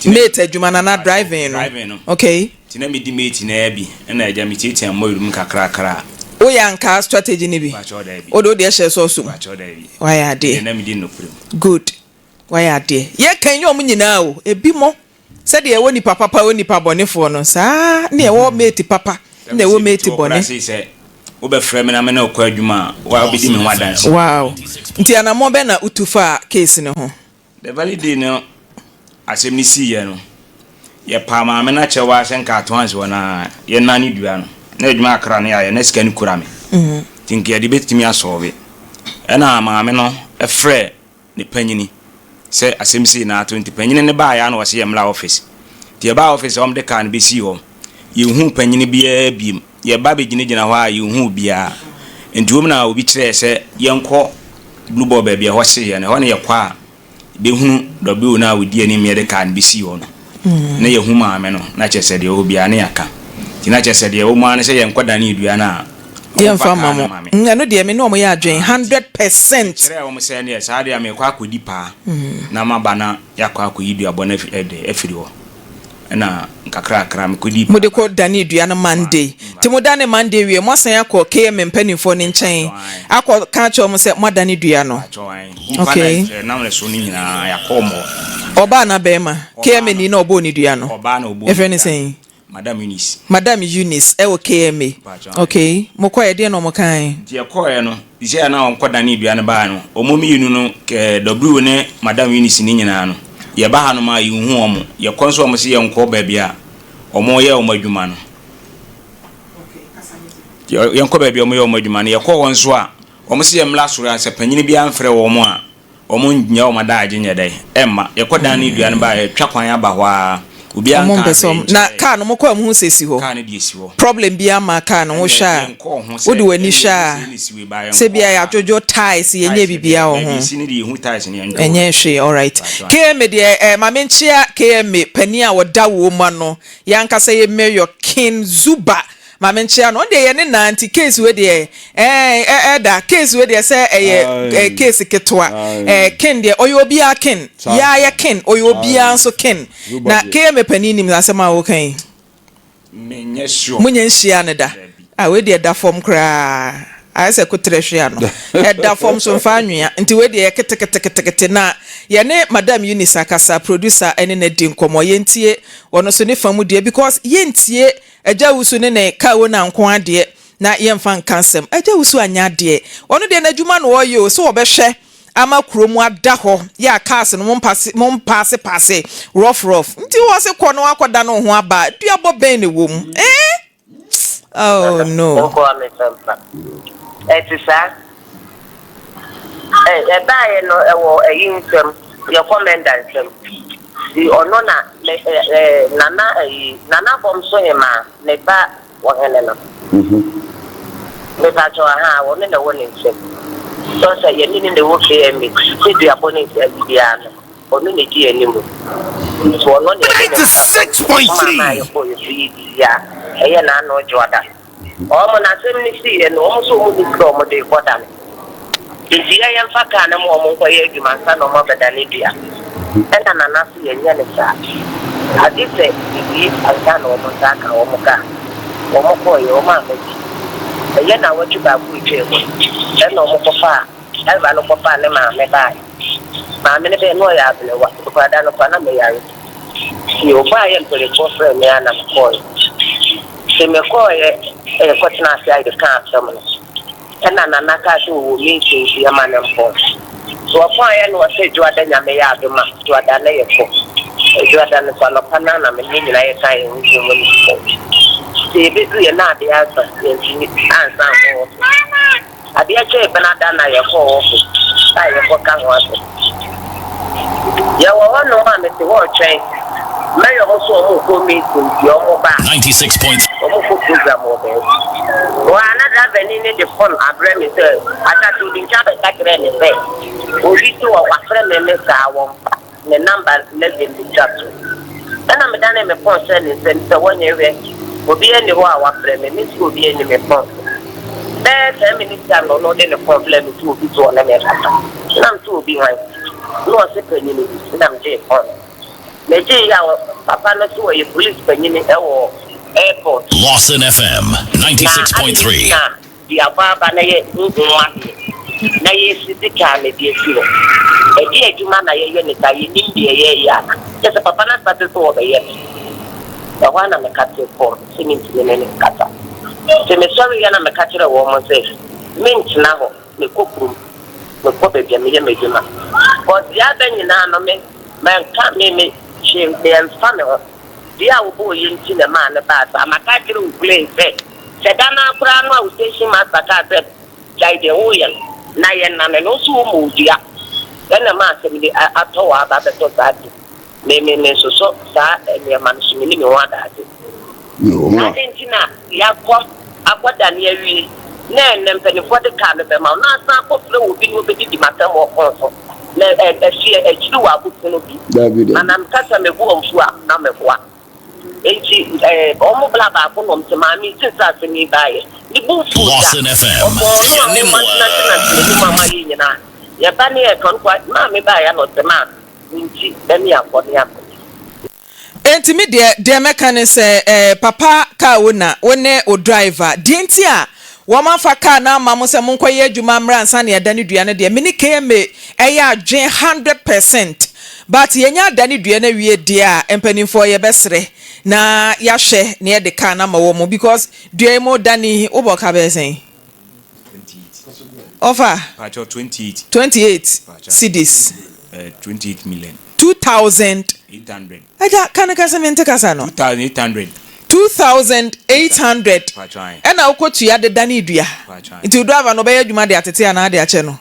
Mate adwuma no anaa driving no? Driving no. Okay. Nti na medi mate no ara bi ɛna agya metiatia mmɔwerɛ mu kakrakra. Woyɛ ankaa strategy no bi? Mpakyɛw daabi. Wode wodeɛ hyɛɛ sɔɔso mu? Mpakyɛw daabi. Wayɛ adeɛ. Deɛ na medi no nokorɛ mu. Good. Wayɛ adeɛ. Yɛka nyɛ wɔn nyinaa o, ebi mo. Sɛdeɛ yɛwɔ nipa papa wɔ nipa bɔnefoɔ no, saa ara na yɛwɔ mate papa na yɛwɔ mate bɔne. Sɛ Wobɛfrɛ me na me ne wo kɔ adwuma a, wo ara wobɛdi me ho adanseɛ. Wow. Nti anammɔn bɛn na wotu faa case no ho? The very day no asɛm no siiɛ no, yɛpaa maame no akyɛw ara sɛ nka atoans hɔ no ara yɛnane dua no. Na adwuma kakra no yɛayɛ na sika no kura me nti nka yɛde bɛtumi asɔɔve. Ɛna maame no frɛɛ ne panyini sɛ asɛm sei na ato nti panyini no baeɛ a na ɔse yɛmmra office. Nti yɛbaa office a wɔde kaa no bɛsii hɔ. Yɛnhuu panyini biara biom. Yɛba bɛgyinagyina hɔ a yɛnhu obiara. Nti wom na obi kyerɛɛ sɛ yɛnkɔ Blue Ball baabi a ɛhɔ hyeeɛ no. Ɛhɔ na yɛkɔ a yɛbɛhunu W no a ɔdi anim yɛde kaa no bɛsii hɔ no. Na yɛhu maame no na kyerɛ sɛ deɛ ɛwɔ hɔ biara na yɛaka. Nti na kyerɛ sɛ deɛ ɛwɔ mu ara ne sɛ yɛnkɔdane dua no a wɔmfa Yɛmfa kaa mma no mo. mma me. Ɛno deɛ me ne wɔn yɛ adwene 100%. Mekyerɛɛ wɔn sɛ ɛnneɛ saa deɛ a merekɔ akɔdi paa na maba na yɛakɔ akɔyi duabɔ no afiri hɔ. Ɛna nkakrakra mekɔdii Mode kɔ danee dua no Monday. Nti mo dane Monday wie, moasan akɔ KMA mpanimfoɔ no nkyɛn akɔ ka akyerɛ wɔn sɛ moadane dua no. Okay. Ɔbaa anaa bɛɛma? KMA ni na ɔbɔɔ ne dua no. Yɛfrɛ no sɛn? Madam Eunice. Madam Eunice ɛwɔ KMA. Okay. Mokɔɛ deɛ na wɔn kae? Nti yɛkɔɛ no, sɛ na wɔn kɔ danee dua no baa no, wɔn mmienu no, W ne Madam Eunice ne nyinaa no, Yɛba hanom a, yɛnhu wɔn. Yɛkɔ nso a, wɔse yɛnkɔ baabi a wɔyɛ wɔn adwuma no. Yɛnkɔ baabi a wɔyɛ wɔn adwuma no. Yɛkɔ hɔ nso a, wɔse yɛmmra soro a, sɛ panyin biara mfrɛ wɔn a, wɔnnyɛ wɔn adaagye nyɛ dɛn? Ɛmma. Yɛkɔ dan no dua no ba a, yɛtwa kwan aba hɔ ara. Obiara Wɔn nkaa mpɛ sɛ hwee wɔn na nkyerɛɛ yɛn. kaa no mokɔ a muhu sɛ esi hɔ. Kaa no deɛ esi hɔ. Problem biara mmaa kaa no ho Ɛnneɛ hwɛ a yɛnkɔɔ ho sɛ wode w'ani ɛnneɛ hwɛ yɛhu a sɛ ɛna esi wei baa sɛ yɛnkɔɔ bia kaa no. yɛadwodwo tiles yɛnyɛ Tiles no deɛ biribiara wɔ baabi ho. esi no deɛ yɛhu tiles no yɛndwoo Ɛnyɛ no. hwee alright. Mpakyɛw. KMA deɛ eh, ma menkyea KMA panin a ɔda wo mu ano yɛn ankasa yɛ Mayor King Zuba ma menkyea no ɔno deɛ yɛne naa nti case wei deɛ eh, eh, ɛda case wei deɛ sɛ ɛyɛ eh, case ketewa eh, King deɛ ɔyɛ obiara King yɛa yɛ King ɔyɛ obiara nso King na KMA panin nim asɛm a woka yi. Menyɛ sure. Monyɛ nhyiaa no da. Ah wei deɛ ɛda fam koraa. Ayɛ sɛ koterɛ hwe ano. Ɛda fam so mfa anwea. Nti wei deɛ ɛyɛ keteketekete. Na yɛne Madam Eunice akasa, producer ɛne no adi nkɔmmɔ. Yɛntie ɔno nso ne fa mu deɛ because yɛntie Agya Wusu ne ne car owner nko ara deɛ na yɛmfa nka asɛm. Agya Wusu anyɛ adeɛ. Ɔno deɛ n'adwuma na ɔreyɛ o, sɛ ɔbɛhwɛ ama kuro mu ada hɔ yɛ a cars no mompase mompaase paase rough rough nti wɔ se kɔ na wakɔ da ne ho aba a duabɔ bɛn na ɛwɔ mu eh oh no. Nkoa me sɛmpa. Ɛte saa. Ɛ ɛbaeɛ no ɛwɔ ɛyi nsam, yɛ kɔmɛnda nsam. Nti ɔno na me ɛ ɛ Nana ɛyi Nana Bɔmso Hemaa ne ba Ɔhene no. Mepakyɛw ahaa ɔno na ɛwɔ ne nsam. Sɛ ɔsɛ yɛne no na ɛwɔ KMA sɛ duabɔ ne ayi biara no ɔno na ɛdi anim. Nti ɔno na yɛne no nsa bɔ. Ɔmaa maa yɛkɔɔ yɛ so yɛ biribi a ɛyɛ n'ano dwoada. Wɔn na asɛm no siiɛ no wɔn nso wɔn nni sika a wɔde rekɔ da no. Nti yɛ yɛmfa kaa no ma wɔn nkɔyɛ adwuma ansa na wɔn abɛdane dua. Ɛna Nana se yɛnyɛ no saa. Agye sɛ yɛwie ansa na wɔn nsa aka wɔn kaa. Wɔn kɔeɛ, wɔn amma bi. Ɛyɛ nnawɔtwe baako retwaa mu no, ɛna wɔn kɔfaa, driver no kɔfaa ne maame baeɛ. Maame no bɛɛ na ɔyɛ aberewa, koraa da no koraa na meyare. Nti ɔbaeɛ mpanimfoɔ frɛɛ me ara na mekɔeɛ. Nti mekɔeɛ, yɛkɔtenaa ase a yɛkaa asɛm no. Ɛna Nana kaa sɛ ɔwɔ meeting nti yɛma no mpɔn. So ɔpɔn yɛ na ɔsɛ Dwoada Nyame yɛ adom a Dwoada na yɛkɔ. Dwoada no so anɔpa no ara na me ne nyinaa yɛkaa yɛn ho guu mu ne yɛkɔɔ. Sɛ yɛbɛduru yɛ na adeɛ asa yɛntumi ansan ankɔ office. Adeɛ kyee Benada na yɛkɔɔ office a yɛkɔka ho asɛm. Yɛwɔ hɔ nom a mete hɔ retwɛn Mayor mo so ɔmo rekɔ meeting nti ɔmo ba a ɔmo kɔ program wɔ baabi. Hɔ a na driver ni no de phone abrɛ me sɛ Asase obi nkyɛn abɛka kyerɛɛ me sɛ obi se wɔ wafrɛ me me saa wɔmfa ne number 11 betwa so. Ɛna medanee me phone hyɛɛ ne nsam sɛ wɔnyɛ hwɛ obiara nni hɔ a wafrɛ me, me nso obiara nni me phone so. Bɛyɛ 10 minutes time na ɔno de ne phone brɛɛ me sɛ obi se ɔne me rekasa. Na mese obi hwan? Na ɔse panyini bi na megyee phone no. Megyee yɛ a papa no se ɔyɛ police panyini wɔ airport. Lawson FM Na adɛn nti 96.3. na duabɔ aba na yɛ honhom mu adeɛ na yɛsisi kaa na de asi hɔ? Ɛdeɛn adwuma na yɛyɛ no saa? Yɛnnim deɛ yɛreyɛ anaa? Kyerɛ sɛ papa no asate sɛ ɔrebɛyɛ me. Ɛhɔ ara na mekatee phone sɛ mentumi ne no nkasa. Nti mesɔreeɛ na meka kyerɛɛ wɔn sɛ, Mentena hɔ, mekɔ kurom, mekɔ baabi a meyɛ m'adwuma. Cause deɛ aba nyinaa no, me, manka, me, me, hwee, me, ɛmfa me ho. Deɛ a wobɔɔ yɛ nti na ɛmaa no baa saa. Maka akyerɛ wo plain sɛ, sɛ da no ara koraa no a wo station master kaa sɛ gyae deɛ woreyɛ no na yɛnnane no, wo nso wommɔɔ dua. Ɛna ɛmaa asɛm yi atɔ wɔ aba abɛtɔ saa ti. Me, me, mensosɔ saa nneɛma no so, menni me ho adaagye. Na adɛn nti na yɛakɔ akɔdane awie na ɛnnɛ mpanimfoɔ de kaa no bɛma wo na asan akɔfrɛ obi na ɔbɛdidi m'atɛm wɔ pon so na afie akyiri wɔ abopono bi ma na meka sɛ mebo wɔn fu a na meboa. Enti wɔn bla baako nom te maame yi since asɛm yi baeɛ ne bo mfuu da. Ɔpɔn no a momantenantenante n'anim a moayɛ nyinaa yɛba ne yɛka no kwa maame baeɛ na ɔte maa wo nti ɛne akɔ ne akɔ. Enti me deɛ, deɛ mɛka ne sɛ eh, papa car owner, wo ne wo driver, deɛ nti a wɔamfa car no amma mo sɛ monkɔyɛ adwuma mmra ansa na yɛadane dua no deɛ, me ne KMA ɛyɛ adwene 100%. But yɛnya adane dua no awie deɛ a, mpanimfoɔ yɛbɛsrɛ na yɛahwɛ na yɛde car no ama wɔn because dua yi modane yi, wobɔ ka bɛyɛ sɛn? Ɔfa? Pakyɛw 28. 28 cedis. Eh, 28 million. 2,000. 800. Agya, ka no kɛse mente kasa no. 2,800. 2,800. Pakyɛw ae. Ɛna wokɔtua de dane dua. Pakyɛw ae. Nti wo driver no ɔbɛyɛ adwuma de atete anaa de akyɛ no?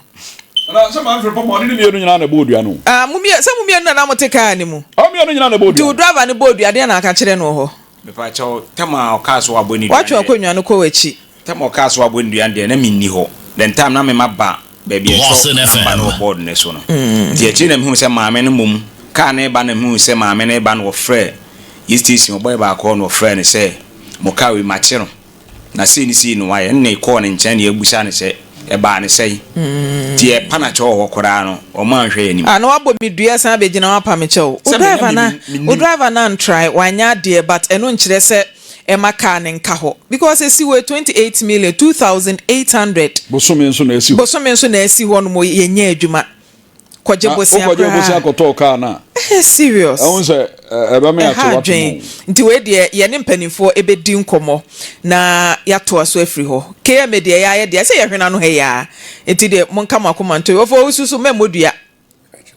Na sɛ Manfred pɔ ma ɔne ne mmienu nyinaa na ɛbɔɔ dua no. Ah, mo mmienu, sɛ mo mmienu na na mote kaa no mu. Ɔmo mmienu nyinaa na ɛbɔɔ dua no. Nti wo driver no bɔɔ dua, deɛn na aka kyerɛ no wɔ hɔ? Mepakyɛw, tam a ɔkaa sɛ wabɔ ne dua Woatwe no deɛ. akonnwa no kɔ w'akyi. Tam a ɔkaa sɛ wabɔ ne dua no deɛ, na menni hɔ. Then time na mema ba baabi a Lawson ɛtwerɛ number FM. no wɔ board no so no. Nti akyire na mehuu sɛ maame no mmom, kaa no reba na mehuu sɛ maame no reba no wɔfrɛɛ yɛ station hɔ boy baako hɔ na wɔfrɛɛ no sɛ mo kaa wei makye no na sei ne sei na wayɛ. Ɛnna yɛkɔɔ ne nkyɛn na yɛbusa no sɛ ɛbaa no sɛn. Nti yɛpa no akyɛw wɔ hɔ koraa no, wɔn anhwɛ yɛn anim. Ah na wabɔ me dua san abɛgyina hɔ apa me kyɛw. Wo Sɛ me na driver no menim, wo menim. driver no antrae, wanyɛ adeɛ but ɛno nkyerɛ sɛ ɛma car no nka hɔ because ɛsi hɔ yi 28 million, 2800. Bosome nso na ɛsi hɔ. Bosome nso na ɛsi hɔ nom yɛnyɛ adwuma. Kɔgye Na bosea wokɔgye koraa. bosea kɔtɔɔ car no a. Ɛyɛ serious. Ɛho sɛ ɛbɛma Ɛha yɛate w'atom adwen. o. Nti wei deɛ yɛne mpanimfoɔ ɛbɛdi nkɔmmɔ na yɛatoa so afiri hɔ. KMA deɛ yɛayɛ deɛ ɛsɛ yɛhwene ano ha yi ara. Nti deɛ monka mo akoma nto yi. Ɔfo Owusu so mɛmmɔ dua.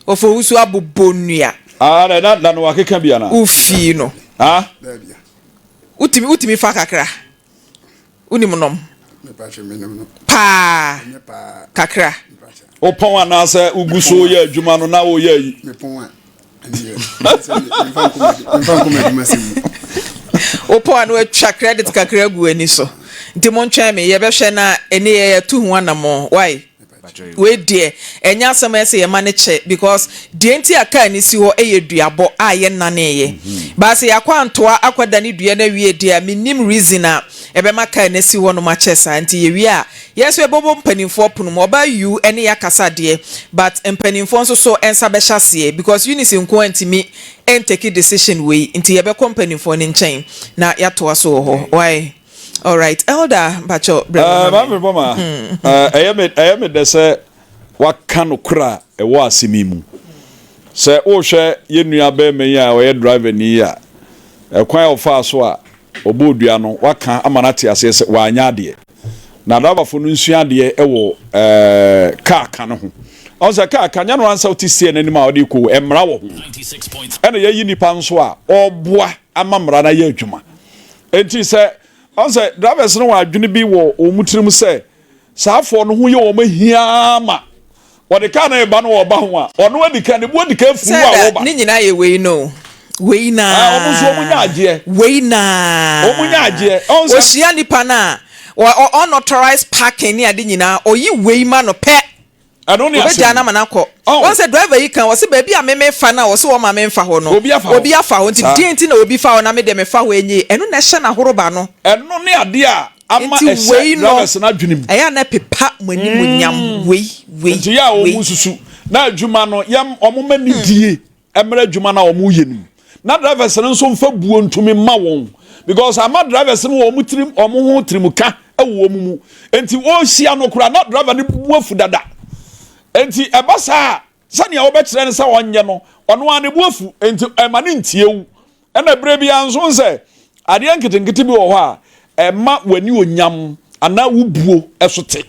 Ɔfo Owusu abobɔ nnua. Ah, na na na wakeka bi ana? Wofii no. Ah? Wotumi wotumi fa kakra. Wonim nom? Paa. Kakra. Wopɔn anaasɛ wogu so yɛ adwuma no na woyɛ ayi? Wopɔn a na watwa credit kakra agu w'ani so. Nti montwɛn me yɛbɛhwɛ na ɛne yɛ yɛtu ho anammɔn. Why? Wei deɛ ɛnyɛ asɛm a ɛsɛ yɛma no kyɛ because deɛ nti a kaa no si hɔ yɛ duabɔ a yɛnnaneeɛ. But sɛ yɛakɔ antoa akɔdane dua no awie deɛ a mennim reason a ɛbɛma kaa no asi hɔnom akyɛ saa. Nti yɛwie a yɛn nso yɛbɛbɔ mpanimfoɔ pono mu. Ɔbaa yuu ne yɛakasa deɛ but mpanimfoɔ nso so nsa bɛhyɛ aseɛ because Eunice nko ara ntumi ntake decision wei nti yɛbɛkɔ mpanimfoɔ no nkyɛn na yɛatoa so wɔ hɔ. Wai? Alright elder mpakyɛw brɛ Eh, me ma Maame me. Bɔma, eh, ɛyɛ me ɛyɛ me dɛ sɛ waka nokorɛ a ɛwɔ asɛm yi mu. Sɛ wohwɛ yɛn nua barima yi a ɔyɛ driver ni yi a, ɛkwan a ɔfaa so a ɔbɔɔ dua no, waka ama no ate aseɛ sɛ wanyɛ adeɛ. Na driverfo no nsua adeɛ wɔ eh, kaa ka no ho. Ɔn sɛ kaa ka nyɛ no ansa wote steer no anim a ɔde kɔ o, mmara wɔ ho. Ɛna yɛyi nipa nso a ɔreboa ama mmara no ayɛ adwuma. Enti sɛ ɔn sɛ drivers no wɔ adwene bi wɔ wɔn tirim sɛ saa afɔ no ho yɛ wɔn ahiaa ma wɔde kaa no reba no wɔba ho a ɔno adi kan ne bo adi kan furu Sɛ a da wɔba. ne nyinaa yɛ wei no wei Ah, wɔn nso wɔn nya naa agyeɛ. wei naa Wɔn nya agyeɛ. Ɔn sɛ ohyia nipa no a unauthorized parking ne ade nyinaa ɔyi wei ma no pɛ. Ɛno ne Obegyaa asɛm no ama no akɔ. Oh. Wɔn sɛ driver yi kan wɔsi baabi a me me fa no a wɔsi wɔn ma me nfa hɔ no. Obi afa hɔ. Obi afa hɔ nti Saa. deɛ nti na obi fa hɔ na me deɛ me fa hɔ enye ɛno na ɛhyɛ n'ahoroba no. Ɛno ne adeɛ a ama Nti ɛhyɛ wei no drivers no adwene mu. ɛyɛ a na ɛpepa mo animuonyam wei wei Nti yɛ a wɔn wei. nsusu na adwuma no yɛm wɔn ma ne die mmra adwuma no a wɔn yɛ no mu na drivers no nso nfa buo ntumi mma wɔn because ama drivers no wɔn tirim wɔn ho tirim ka wɔ wɔn mu nti wɔrehyia no koraa na driver no bu afu dada nti ɛba saa sɛnea wɔbɛkyerɛ no sɛ ɔnyɛ no ɔno ara ne bu afu nti ɛma ne ntie wo ɛna berɛ biara nso sɛ adeɛ nketenkete bi wɔ hɔ a Ɛma w'anionyam anaa wo buo so te.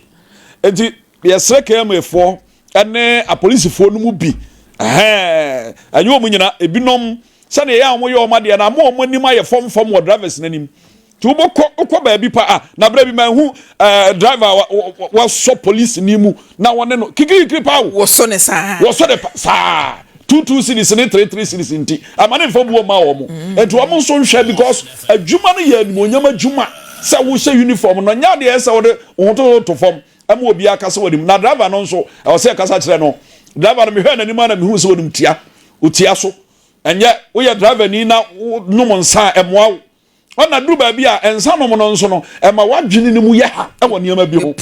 Enti yɛsrɛ KMA foɔ ne apolisifoɔ no mu bi, ɛhɛɛ, ɛnyɛ wɔn nyina, ebinom, sɛdeɛ ɛyɛ a wɔyɛ wɔn adeɛ no, ama wɔn anim ayɛ fɔmfɔm wɔ drivers no anim. Nti wobɛkɔ, wokɔ baabi pa a, na berɛ bi manhu ɛɛ driver a wasɔ polisini mu na wɔne no kikirikiri paa o. Wɔsɔ ne saa. Wɔsɔ ne pa saa. 2 2 cedis ne 3 3 cedis nti ama ne nfa buo mma wɔn. Nti wɔn nso nhwɛ because adwuma no yɛ animuonyam adwuma sɛ wohyɛ uniform no nyɛ adeɛ sɛ wode wo ho to to fam ɛma obi akasa wɔ anim na driver no nso ɛwɔ sɛ ɛkasa kyerɛ no. Driver no mehwɛ n'anim a na mehu sɛ onim tia otia so. Ɛnyɛ woyɛ driver ni na wonom nsa a ɛmoa wo. Ɔna duru baabi a nsa nom no nso no ɛma w'adwene no mu yɛ ha ɛwɔ nneɛma bi ho.